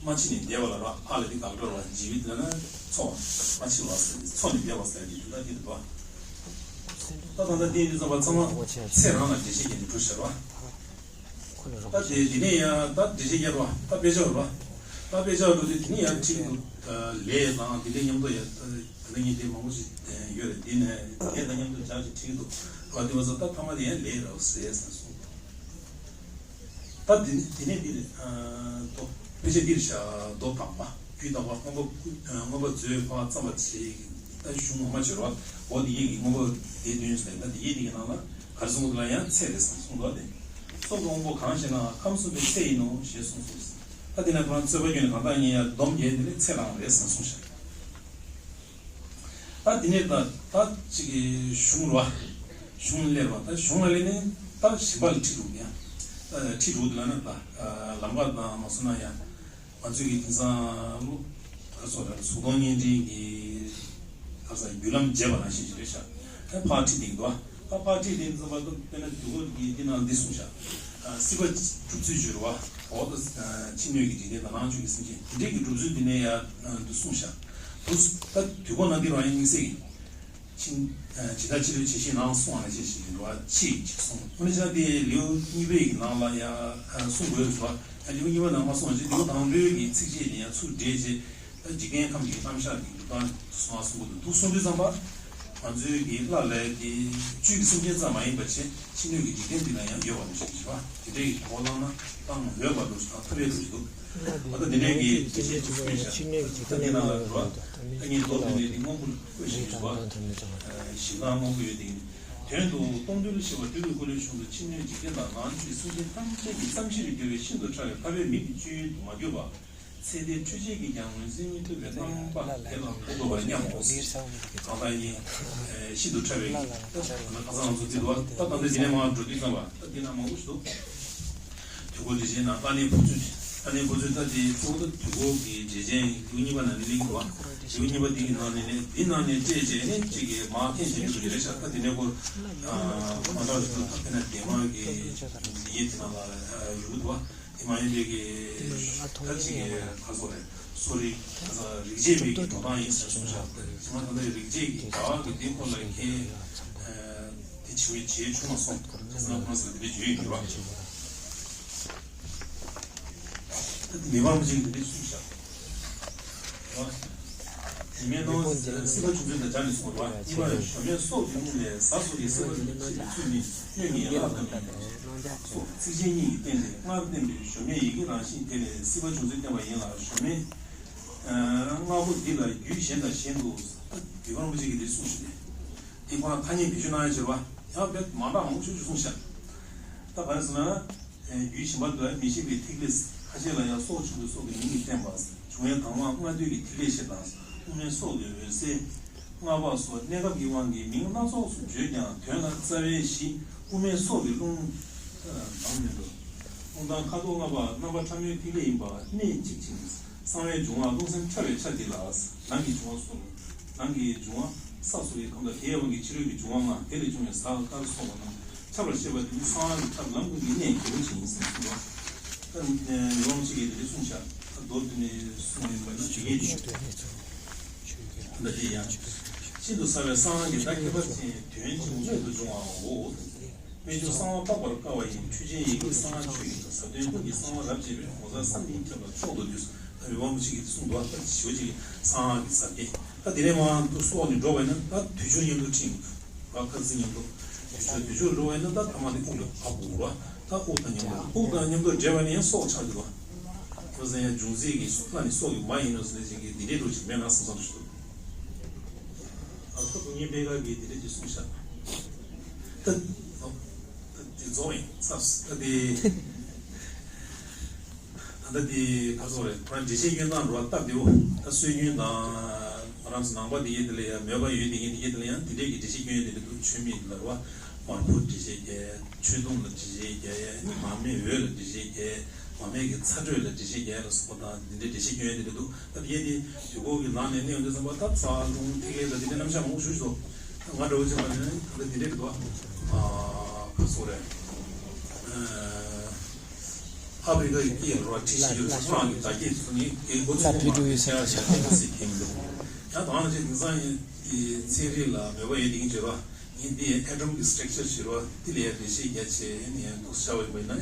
མ་འཆི་ནས་འདས་པ་ལ་ར་ཨ་ལ་འདི་དགག་སྒྲ་ར་ཇི་བིད་ལ་ན་འཚོ་བ། མ་འཆི་བ་ཟེར་ཏེ་འཚོ་ནས་འདས་པ་ཟེར་ཏེ་འདི་ལྟ་འདི་རེད་བ། ད་ད་ལྟ་འདི་འདི་ཚོ་བ་ཚང་མ་ཚེ་རང་ལ་འགྲེལ་བཤད་བརྒྱབ་ནས་འགྲོ་ཤར་བ། ད་དེ་འདི་ནས་ཡང་ད་འགྲེལ་བཤད་བརྒྱབ་བ་ད་དཔེ་ཆ་རེད་བ། ད་དཔེ་ཆ་རེད་དེ་འདི་ནས་ཡང་ཁྲིད་འདུག་ལས་དང་འདི་འདྲའི་མཉམ་དུ་ཡང་ད་ད་ལྟ་ངས་དེ་མང་པོ་ཞིག་ཡོད་རེད། འདི་ནས་ལས་དང་མཉམ་དུ་སྦྱར་ཞིག་ཁྲིད་འདུག་བ། དེ་བ་ཚོ་ད་ཐ་མ་དེ་ཡང་ལས་རེད་ཟེར་ཟེར་གསུངས། ད་དེ་དེ་ནས་འདིར་མདོ་དཔེ་ཆ་འདིར་བཞག་མདོ་དང་པ་རྒྱུད་དང་པ་མངོན་པ་མངོན་པ་མཛོད་ཕར་བརྩམས་པ་བྱས་ད་གཞུང་ངོ་མ་བྱེད་རོགས། འོ་དེ་ཡིག་གི་མངོན་པ་དེ་དོན་ཟེར་ད་དེ་ཡིག་དེ་གི་ནང་ལ་ག་རེ་གསུངས་འདུག་ལ་ཡང་ཚེ་རེད་བསམ་གསུངས་འདུག་སྟེ། སྲོག་གི་དབང་པོ་གང་ཞེ་ན་ཁམས་གསུམ་པའི་ཚེ་ཡིན་ནོ་ཞེས་གསུངས་སོ། ད་དེ་ནས་ཁོ་རང་རྩོད་པ་བརྒྱུད་ནས་གང་དག་ཡིན་ཡང་སྡོམ་བརྒྱད་དེ་ནས་ཚེ་རང་རེད་བསམ་གསུངས་ཤག་ད་དེ་ནས་ད་ད་ཅིག་གི་གཞུང་རོ། གཞུང་ལས་རོ། ད་གཞུང་ལ་ལས་ནས་ད་ཞིབ་པ་ལ་ཁྲིད་འགྲོ་གི་ཡ། ད་ཁྲིད་འགྲོ་གི་ལ་ན་ད་ལམ་ཁ་དང་མ་སོང་ན་ཡ། ང་ཚོས་ཀྱི་དེང་སང་ལོ་ག་ཚོད་རེད། གཟུགས་མཐོང་བརྙན་འཕྲིན་གྱི་ག་ས་བརྒྱུད་ལམ་བརྗེ་བ་ནང་བཞིན་ཞིག་རེད་ཤག་ད་ཕར་ཁྲིད་དེ་འདུག་ད་ཕར་ཁྲིད་དེ་འདུག་པ་དཔེར་ན་དུས་འཁོར་གྱི་འདི་ནང་འདི་གསུངས་ཤག་སྲིད་པ་གྲུབ་ཚུལ་བརྗོད་རོ། འོག་ཏུ་ཕྱི་སྣོད་ཀྱི་འཇིག་རྟེན་དང་ནང་བཅུད་ཀྱི་སེམས་ཅན་དེ་འདྲས་ཀྱི་གྲུབ་ཚུལ་འདི་ནས་ཡང་འདི་གསུངས་ཤག་ད་དུས་འཁོར་ནང་འདི་རང་ཡང་དམིགས་བསལ་གྱི་ཕྱིན། ཇི་ལྟར་ཕྱི་རོལ་བྱེད་བཞིན་ནང་གསུངས་པ་ནང་བཞིན་ཞིག་ཡིན་འགྲོ་བ་ཅིག་ཅིག་གསུངས། འོ་ན་ཅི་ན་དེ་ལེའུ་གཉིས་པའི་གི་ནང་ལ་ཡང་གསུངས་དགོས་རེད་བ། ལེའུ་གཉིས་པ་ནང་མ་གསུངས་པ་ཅིག་ལེའུ་དང་པོའི་གི་ཚིགས་བཅད་ནས་ཡང་ཚུར་འགྲེལ་བྱས། ད་འཇིག་རྟེན་ཁམས་ཀྱི་རྣམ་གཞག་གི་འདུག་སྟངས་སོང་བ་གསུང་གི་འདུག་འདུག་གསུང་དུས་ཙམ་པ། ང་ཚོའི་གི་ལྷ་ལས་ཀྱི་བཅུད་ཀྱི་སེམས་ཅན་ཙམ་མ་ཡིན་པ་བྱས་ཕྱི་སྣོད་ཀྱི་འཇིག་རྟེན་འདི་ལ་ཡང་ཡོད་པ་ནང་བཞིན་ཞེས་པ་དེ་འདྲའི་གི་གོ་བླངས་ན་བཏང་འོས་པ་འདུག་ཟེར་ཐབས་ཡས་འདུག་ཟེར་འདུག་ད་ལྟ་འདི་འདྲའི་གི་དེ་བཞིན་གྱི་བཀོད་བཞག་ད་འདི་ནང་ལ་འགྲོ་བ་ད་ངས་མདོར་བསྡུས་ནས་འདི་སྔོན་པོ་བཀོད་བཞག་ཞེས་པ་ཞིང་ཁམས་སྔོན་པོ་ཡོད་དེ་ཡིན། དོན་དུ་སྟོང་ཐུན་ཞེས་པ་སྤྲུལ་པའི་སྐུ་ལས་བྱུང་དུ་ཕྱི་སྣོད་འཇིག་རྟེན་དང་ནང་བཅུད་སེམས་ཅན་ཐམས་ཅད་ཀྱི་ཙམ་ཞིག་ཏུ་གྱུར་པའི་ཤིན་ཏུ་ཕྲ་བའི་ཕ་བའི་མིག་གི་སྤྱོད་ཡུལ་དུ་མ་གྱུར་པ། ཚེ་འདིར་འཕྲུལ་ཆས་ཀྱིས་ཀྱང་ངོས་འཛིན་མི་ཐུབ་པའི་རྣམ་པ་དེ་ལ་ཐུག་དགོས་པར་སྙམ་མོ། གང་ལྟར་ཡིན། ཤིན་ཏུ་ཕྲ་བའི་ད་ཁ་སང་ང་ཚོ་འདི་ལ་ད་ད་ལྟ་འདི་ནས་མར་འགྲོ་དུས་ཙམ་པ་ད་འདི་ན་མང་པོ་ཞིག་འདུག་དུས་འཁོར་འགྲེལ་ཆེན་ནང་ཏཱ་ལའི་ཕུར་ཚུགས་ཏཱ་ལའི་ཕུར་ཚུགས་ད་དེ་གཙོ་བོ་ད་དུས་འཁོར་གྱི་འགྲེལ་ཆེན་དུས་གཉིས་པ་ནང་ནས་གླེང་འདུག་བ། དུས་གཉིས་པ་འདི་གི་ནང་ནས་ནས་འདི་ནང་ནས་བལྟས་བྱས་ནས་གཅིག་གིས་མར་འཐེན་བྱེད་ཀྱི་འདུག་རེད་ཤག་ད་འདི་ནས་སྐོར་མ་འདྲ་བ་ཞིག་འདུག་ད་དཔེར་ན་དེ་མ་གི་འདི་ཡིན་དེ་ནང་ལ་ཡོད་འདུག་བ། དེ་མ་ཡིན་པའི་གི་ད་ཅིག་གི་ཁ་སོ་རེད། སོ་རི་ཁ་ས་རིག་བྱེད་པའི་གི་འགྲོ་སྟངས་ཡིན་ཟེར་གསུངས་བཞག་ད་ང་ད་ལྟ་རིག་བྱེད་ཀྱི་བྱ་བ་གི་དེ་སྐོར་ལ་མཁན་དེ་བྱེད་པའི་རྗེས་ཆུང་མ་སོང་ཁ་ས་ང་ཁོ་ན་ཟེར་དེ་འདྲ་བརྗོད་ཡོད་འགྱུར་བ། ད་དེ་མི་མང་པོ་ཅིག་གི་དེ་འདྲ་གསུངས་བཞག་དེ་མིན་ནོ་སྲིད་པ་བྱུང་ཚུལ་དང་སྦྱར་ནས་གསུངས་པ། གཉིས་པ་གཞོམ་མེད་སྲོག་གི་སྙིང་ལས་ཟ་སོགས་ཀྱི་སྲིད་པ་བྱུང་ཚུལ་ནི་སྣོད་ཀྱི་ཡན་ལག་ཙམ་ཡིན། སོགས་ཚིགས་བཅད་གཉིས་ཀྱིས་བསྟན་ཏེ་སྔར་བསྟན་པའི་གཞོམ་མེད་ཡི་གེའི་རང་བཞིན་དེ་ལས་སྲིད་པ་བྱུང་ཚུལ་བསྟན་པ་ཡིན་ལ། གཞོམ་མེད་ལྔ་པོ་འདི་ལ་རྒྱུད་གཞན་དང་གཞན་དུ་རྒྱུད་པ་རིན་པོ་ཆེ་གིས་འདི་གསུངས་ཤིང་། འདི་ཁོ་ན་ཐ་སྙད་བེད་སྤྱོད་གནང་ཡ་བྱེད་པ་ཡང་དཔེ་མ་འདྲ་མང་པོ་ཞིག་གསུངས་ཤག་ད་ག་རེ་ཟེར་ན། རྒྱུད་གཞན་པ་དུ་མི་ཤེས་པའི་ཐིག་ལེ་ཁ་ཤས་ལ་ཡང་སྲོག་ཆུང་དུ་སྲོག་གི་མིང་གིས་བསྟན་པ། འབྱུང་བའི་དྭངས་མ་ལྔ་འདུས་ཀྱི་ཐིག་ལེ་ཞེས་དང་། དབུ་མའི་སྲོག་གི་འོད་ཟེར། ལྔ་པ་སོགས་གནས་སྐབས་ཀྱི་དབང་གིས་མིང་སྣ་ཚོགས་སུ་བརྗོད་ཀྱང་དོན་ལ་རྩ་བའི་གཞི་དབུ་མའི་སྲོག་གི་རླུང་དང་མི་འདུ། རླུང་དང་ཁ་དོག་ལྔ་པ་རྣམ་པ་ཕྲ་མོའི་ཐིག་ལེ་ཡིན་པ་གནད་གཅིག་ཅིང་། གསང་བའི་འབྱུང་བ་རླུང་སེམས་ཕྲ་བའི་ཆ་འདི་ལ་ནང་གི་འབྱུང་བ་སོགས། ནང་གི་འབྱུང་བ་ས་སོགས་ཀྱི་ཁམས་དང་དེའི་དབང་གིས་ཕྱི་རོལ་གྱི་འབྱུང་བ་ལྔ་དེ་ལས་བྱུང་བའི་གཟའ་སྐར་སོགས་པ་རྣམས་ཁྱབ་པར་བཤད་པ་འདི་ནི་གསང་བ་གི་ཐབས་ལམ་ཀུན་གྱི་གནད་གལ་པོ་ཅིག་ཡིན་ཟེར་གསུངས་པ། ད་ཡོངས་གཅིག་གིས་དེ་འདྲ་གསུངས་བཞག་ད་མདོར་བསྡུས་ནས་གསུངས་ཡོད་པ་ནི་དེ་གས་ད་དེ་ཡང་ཤིན་ཏུ་གསལ་བའི་གསང་བ་གི་ད་ཁྱད་པར་ཅན་དོན་ཅིག་མངོན་དུ་འབྱུང་བའོ། རྨད་བྱུང་གསང་བ་དཔག་པར་དཀའ་བ་ཡི། འཕྲུལ་ཆེན་ཡི་གེ་གསང་བ་ཆོས་ཀྱི་ཟབ་དོན་ཀུན་གྱི་གསང་བ་རབ་འབྱེད་པའི་ངོ་མཚར་བསམ་གྱིས་མི་ཁྱབ་པ་མཆོག་ཏུ་བསྡུས། ད་མི་མང་པོ་ཅིག་གིས་གསུངས་འདུག་ད་ཞི་བ་ཅིག་གསང་བ་གི་ཟབ་རྒྱས་ད་དེ་ནས་མར་འདུག་སོགས་ནས་འགྲོ་བ་ཡིན་ན་ད་དུས་སྦྱོར་མཉམ་དུ་ཁྲིད་འདུག་ཁ་ཚིག་མཉམ་དུ་དུས་སྦྱོར་དུས་སྦྱོར་འགྲོ་བ་ཡིན་ན་ད་ཐ་མ་དེ་དབུགས་ལ་བབས་དགོས་ར། ད་དབུགས་དང་མཉམ་དུ་དབུགས་དང་མཉམ་དུ་འདྲེས་པ་ནི་ཡང་སྲོག་ཆགས་འདུག་ཁོ་ཚོ་ཡང་འབྱུང་རྩིས་ཀྱི་ལྷ་ནི་སྲོག་གི་མ་ཡིན་ནོ་ཟེར་ཅིག་གིས་འདི་འདྲའི་འགྲོ་ཅིག་མེད་ན་བསམ་བསམ་ཞིག་འདུག་ཨ་ཁུ་དུ་ཉིད་པེ་ཀ་གིས་འདི་འདྲ་ཅིག་གསུངས་ཤག་ད་ད་དེ་རྫོགས་ཡིན་ཚར་ད་དེ། ད་ལྟ་དེ་ག་ཚོད་རེད། ཁོ་རང་འགྲེལ་བཤད་སྐྱོན་སྟངས་འགྲོ་བ་སྟབས་བདེ་བོ། ད་སྲོལ་རྒྱུན་དང་ང་རང་ཚོ་ནང་པ་དེ་གས་དེ་ལ་ཡང་མོས་པ་ཡོད་དེ་གས་དེ་གས་དེ་ལ་ཡང་དེ་འདྲས་ཀྱི་འགྲེལ་བཤད་སྐྱོན་ཡོད་དེ་འདྲ་འདུག་ཆོས་མེད་ལ་རེད་བ། མར་ཁུ་འགྲེལ་བཤད་རྒྱག་ཡ། ཆོས་དུང་ལ་འགྲེལ་བཤད་རྒྱག་ཡ། མར་མེའི་འོད་ལ་འགྲེལ་བཤད་རྒྱག་ཡ་ལ་སོགས་པ་དང་དེ་འདྲས་འགྲེལ་བཤད་སྐྱོན་ཡོད་དེ་འདྲ་འདུག་ད་དེ་གས་དེ་དུས་འཁོར་གྱི་ནང་ནས་གནས་ཡོང་དུས་ཙམ་པ་ད་རྩ་རླུང་ཐིག་ལེ་ལ་དེ་འདྲས་རྣམ་གཞག་མང་པོ་ཞིག་སོང་། ང་འདྲ་བོ་ཅིག་ལ་ནི་ད་ལྟ་འདི་འདྲས་འདུག་ཨ་ག་སོགས་རེད། ཨ་ཨ་ཕི་རི་ཀ་ཡི་སྐད་རོ་ཁྲིད་ཤེས་ཡོད་ས་ཁོ་རང་གི་བརྡ་སྐད་ཚུ་ནི་སྐད་འགོ་ཚུགས་པ་མ་ཤེས་ཡ་ཤ་ཁ་སི་ཐེང་འདུག་ཡང་དང་ཅིག་དེང་སང་ཡི་ཚན་རིག་ལ་མོས་པ་ཡོད་དེ་ཡིན་ཅེས་རོ། ངས་འདི་ཨེ་ཊོམ་གི་སི་ཊྲག་ཅར་ཞིག་རོ་འདི་ལ་ཡ་འགྲེལ་བཤད་རྒྱག་ཆེད་ནས་ཡང་འདུག་བྱ་བ་ཡིན་པ་ཡིན་ན་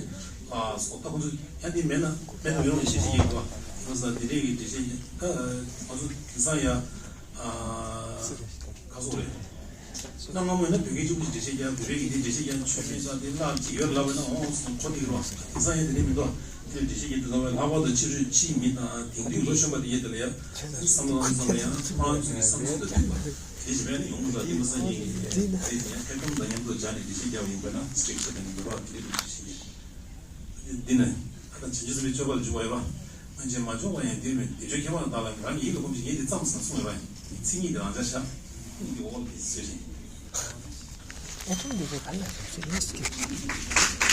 ཨ་སོགས་ད་ཁོ་ཚོ་ཡང་འདི་མེད་ན་མེད་ན་མི་རུང་བའི་ཤེས་བྱེད་ཡིན་པ་ཡིན་ས་འདི་འདྲས་ཀྱི་འགྲེལ་བཤད་ཀྱི་ད་ང་ཚོ་དེང་སང་ཡ་ཨ་ག་སོགས་རེད། གནའ་སྔ་མོ་ཡིན་ན་བོད་སྐད་གཅིག་པུ་ཞིག་འགྲེལ་བཤད་རྒྱག་བོད་པའི་གི་དེ་འགྲེལ་བཤད་རྒྱག་ཆོས་མེད་ས་དེ་སླར་གཅིག་ཡོད་ལབ་པ་ན་འོང་སོང་གོ་དེ་རོ། དེང་སང་ཡང་དེ་འདྲ་མི་འདུག་དེ་འགྲེལ་བཤད་རྒྱག་དུས་ལ་བའི་ལྷག་པར་དུ་ཕྱི་རོལ་ཕྱིའི་མི་དང་དེང་དུས་ལོ་གཞོན་པ་དེ་ཡོད་དེ་ལ་ཡང་བསམ་བློ་བསམ་བློ་ཡང་དམངས་གཙོ་གི་བསམ་ཚུལ་དང་མཐུན་པ་དེ་ཞིག་མེད་ན་ཡོང་མི་འདུག་དེ་མི་སང་ཉིན་གི་དེ་ཡང་ཨེ་ཊོམ་དང་མཉམ་དུ་སྦྱར་ནས་འགྲེལ་བཤད་རྒྱག་པ་ཡིན་པ་ན་སི་ཊྲག་ཅར་དང་མཉམ་དུ་རོ་དེ་འདྲ་འགྲེལ་བཤད་རྒྱག་འདི་ནི་ཨ་ད་བྱང་ཆུབ་སེམས་དཔའི་སྤྱོད་པ་ལ་འཇུག་པ་ཡོད་པ། སྔོན་ཆད་མ་བྱུང་བ་ཡང་འདིར་མེད། དེ་ཆོས་ཁྱད་པར་དང་བདག་ལ་རང་གི་ཡིད་ལ་སྒོམ་ཞིང་ངས་འདི་ཙམ་ཟིན་གསུངས་ཡོད་པ་ཡིན། མཚན་ཉིད་དེ་རང་འཇགས་བཞག་སྙིང་གི་འོག་ལ་དེ་ཟེར་ཞིང་། ཨེ་ཐོང་འདི་ཚོ་ག་ལ་ཟེར་ཟེར་ཡིན་སྐད།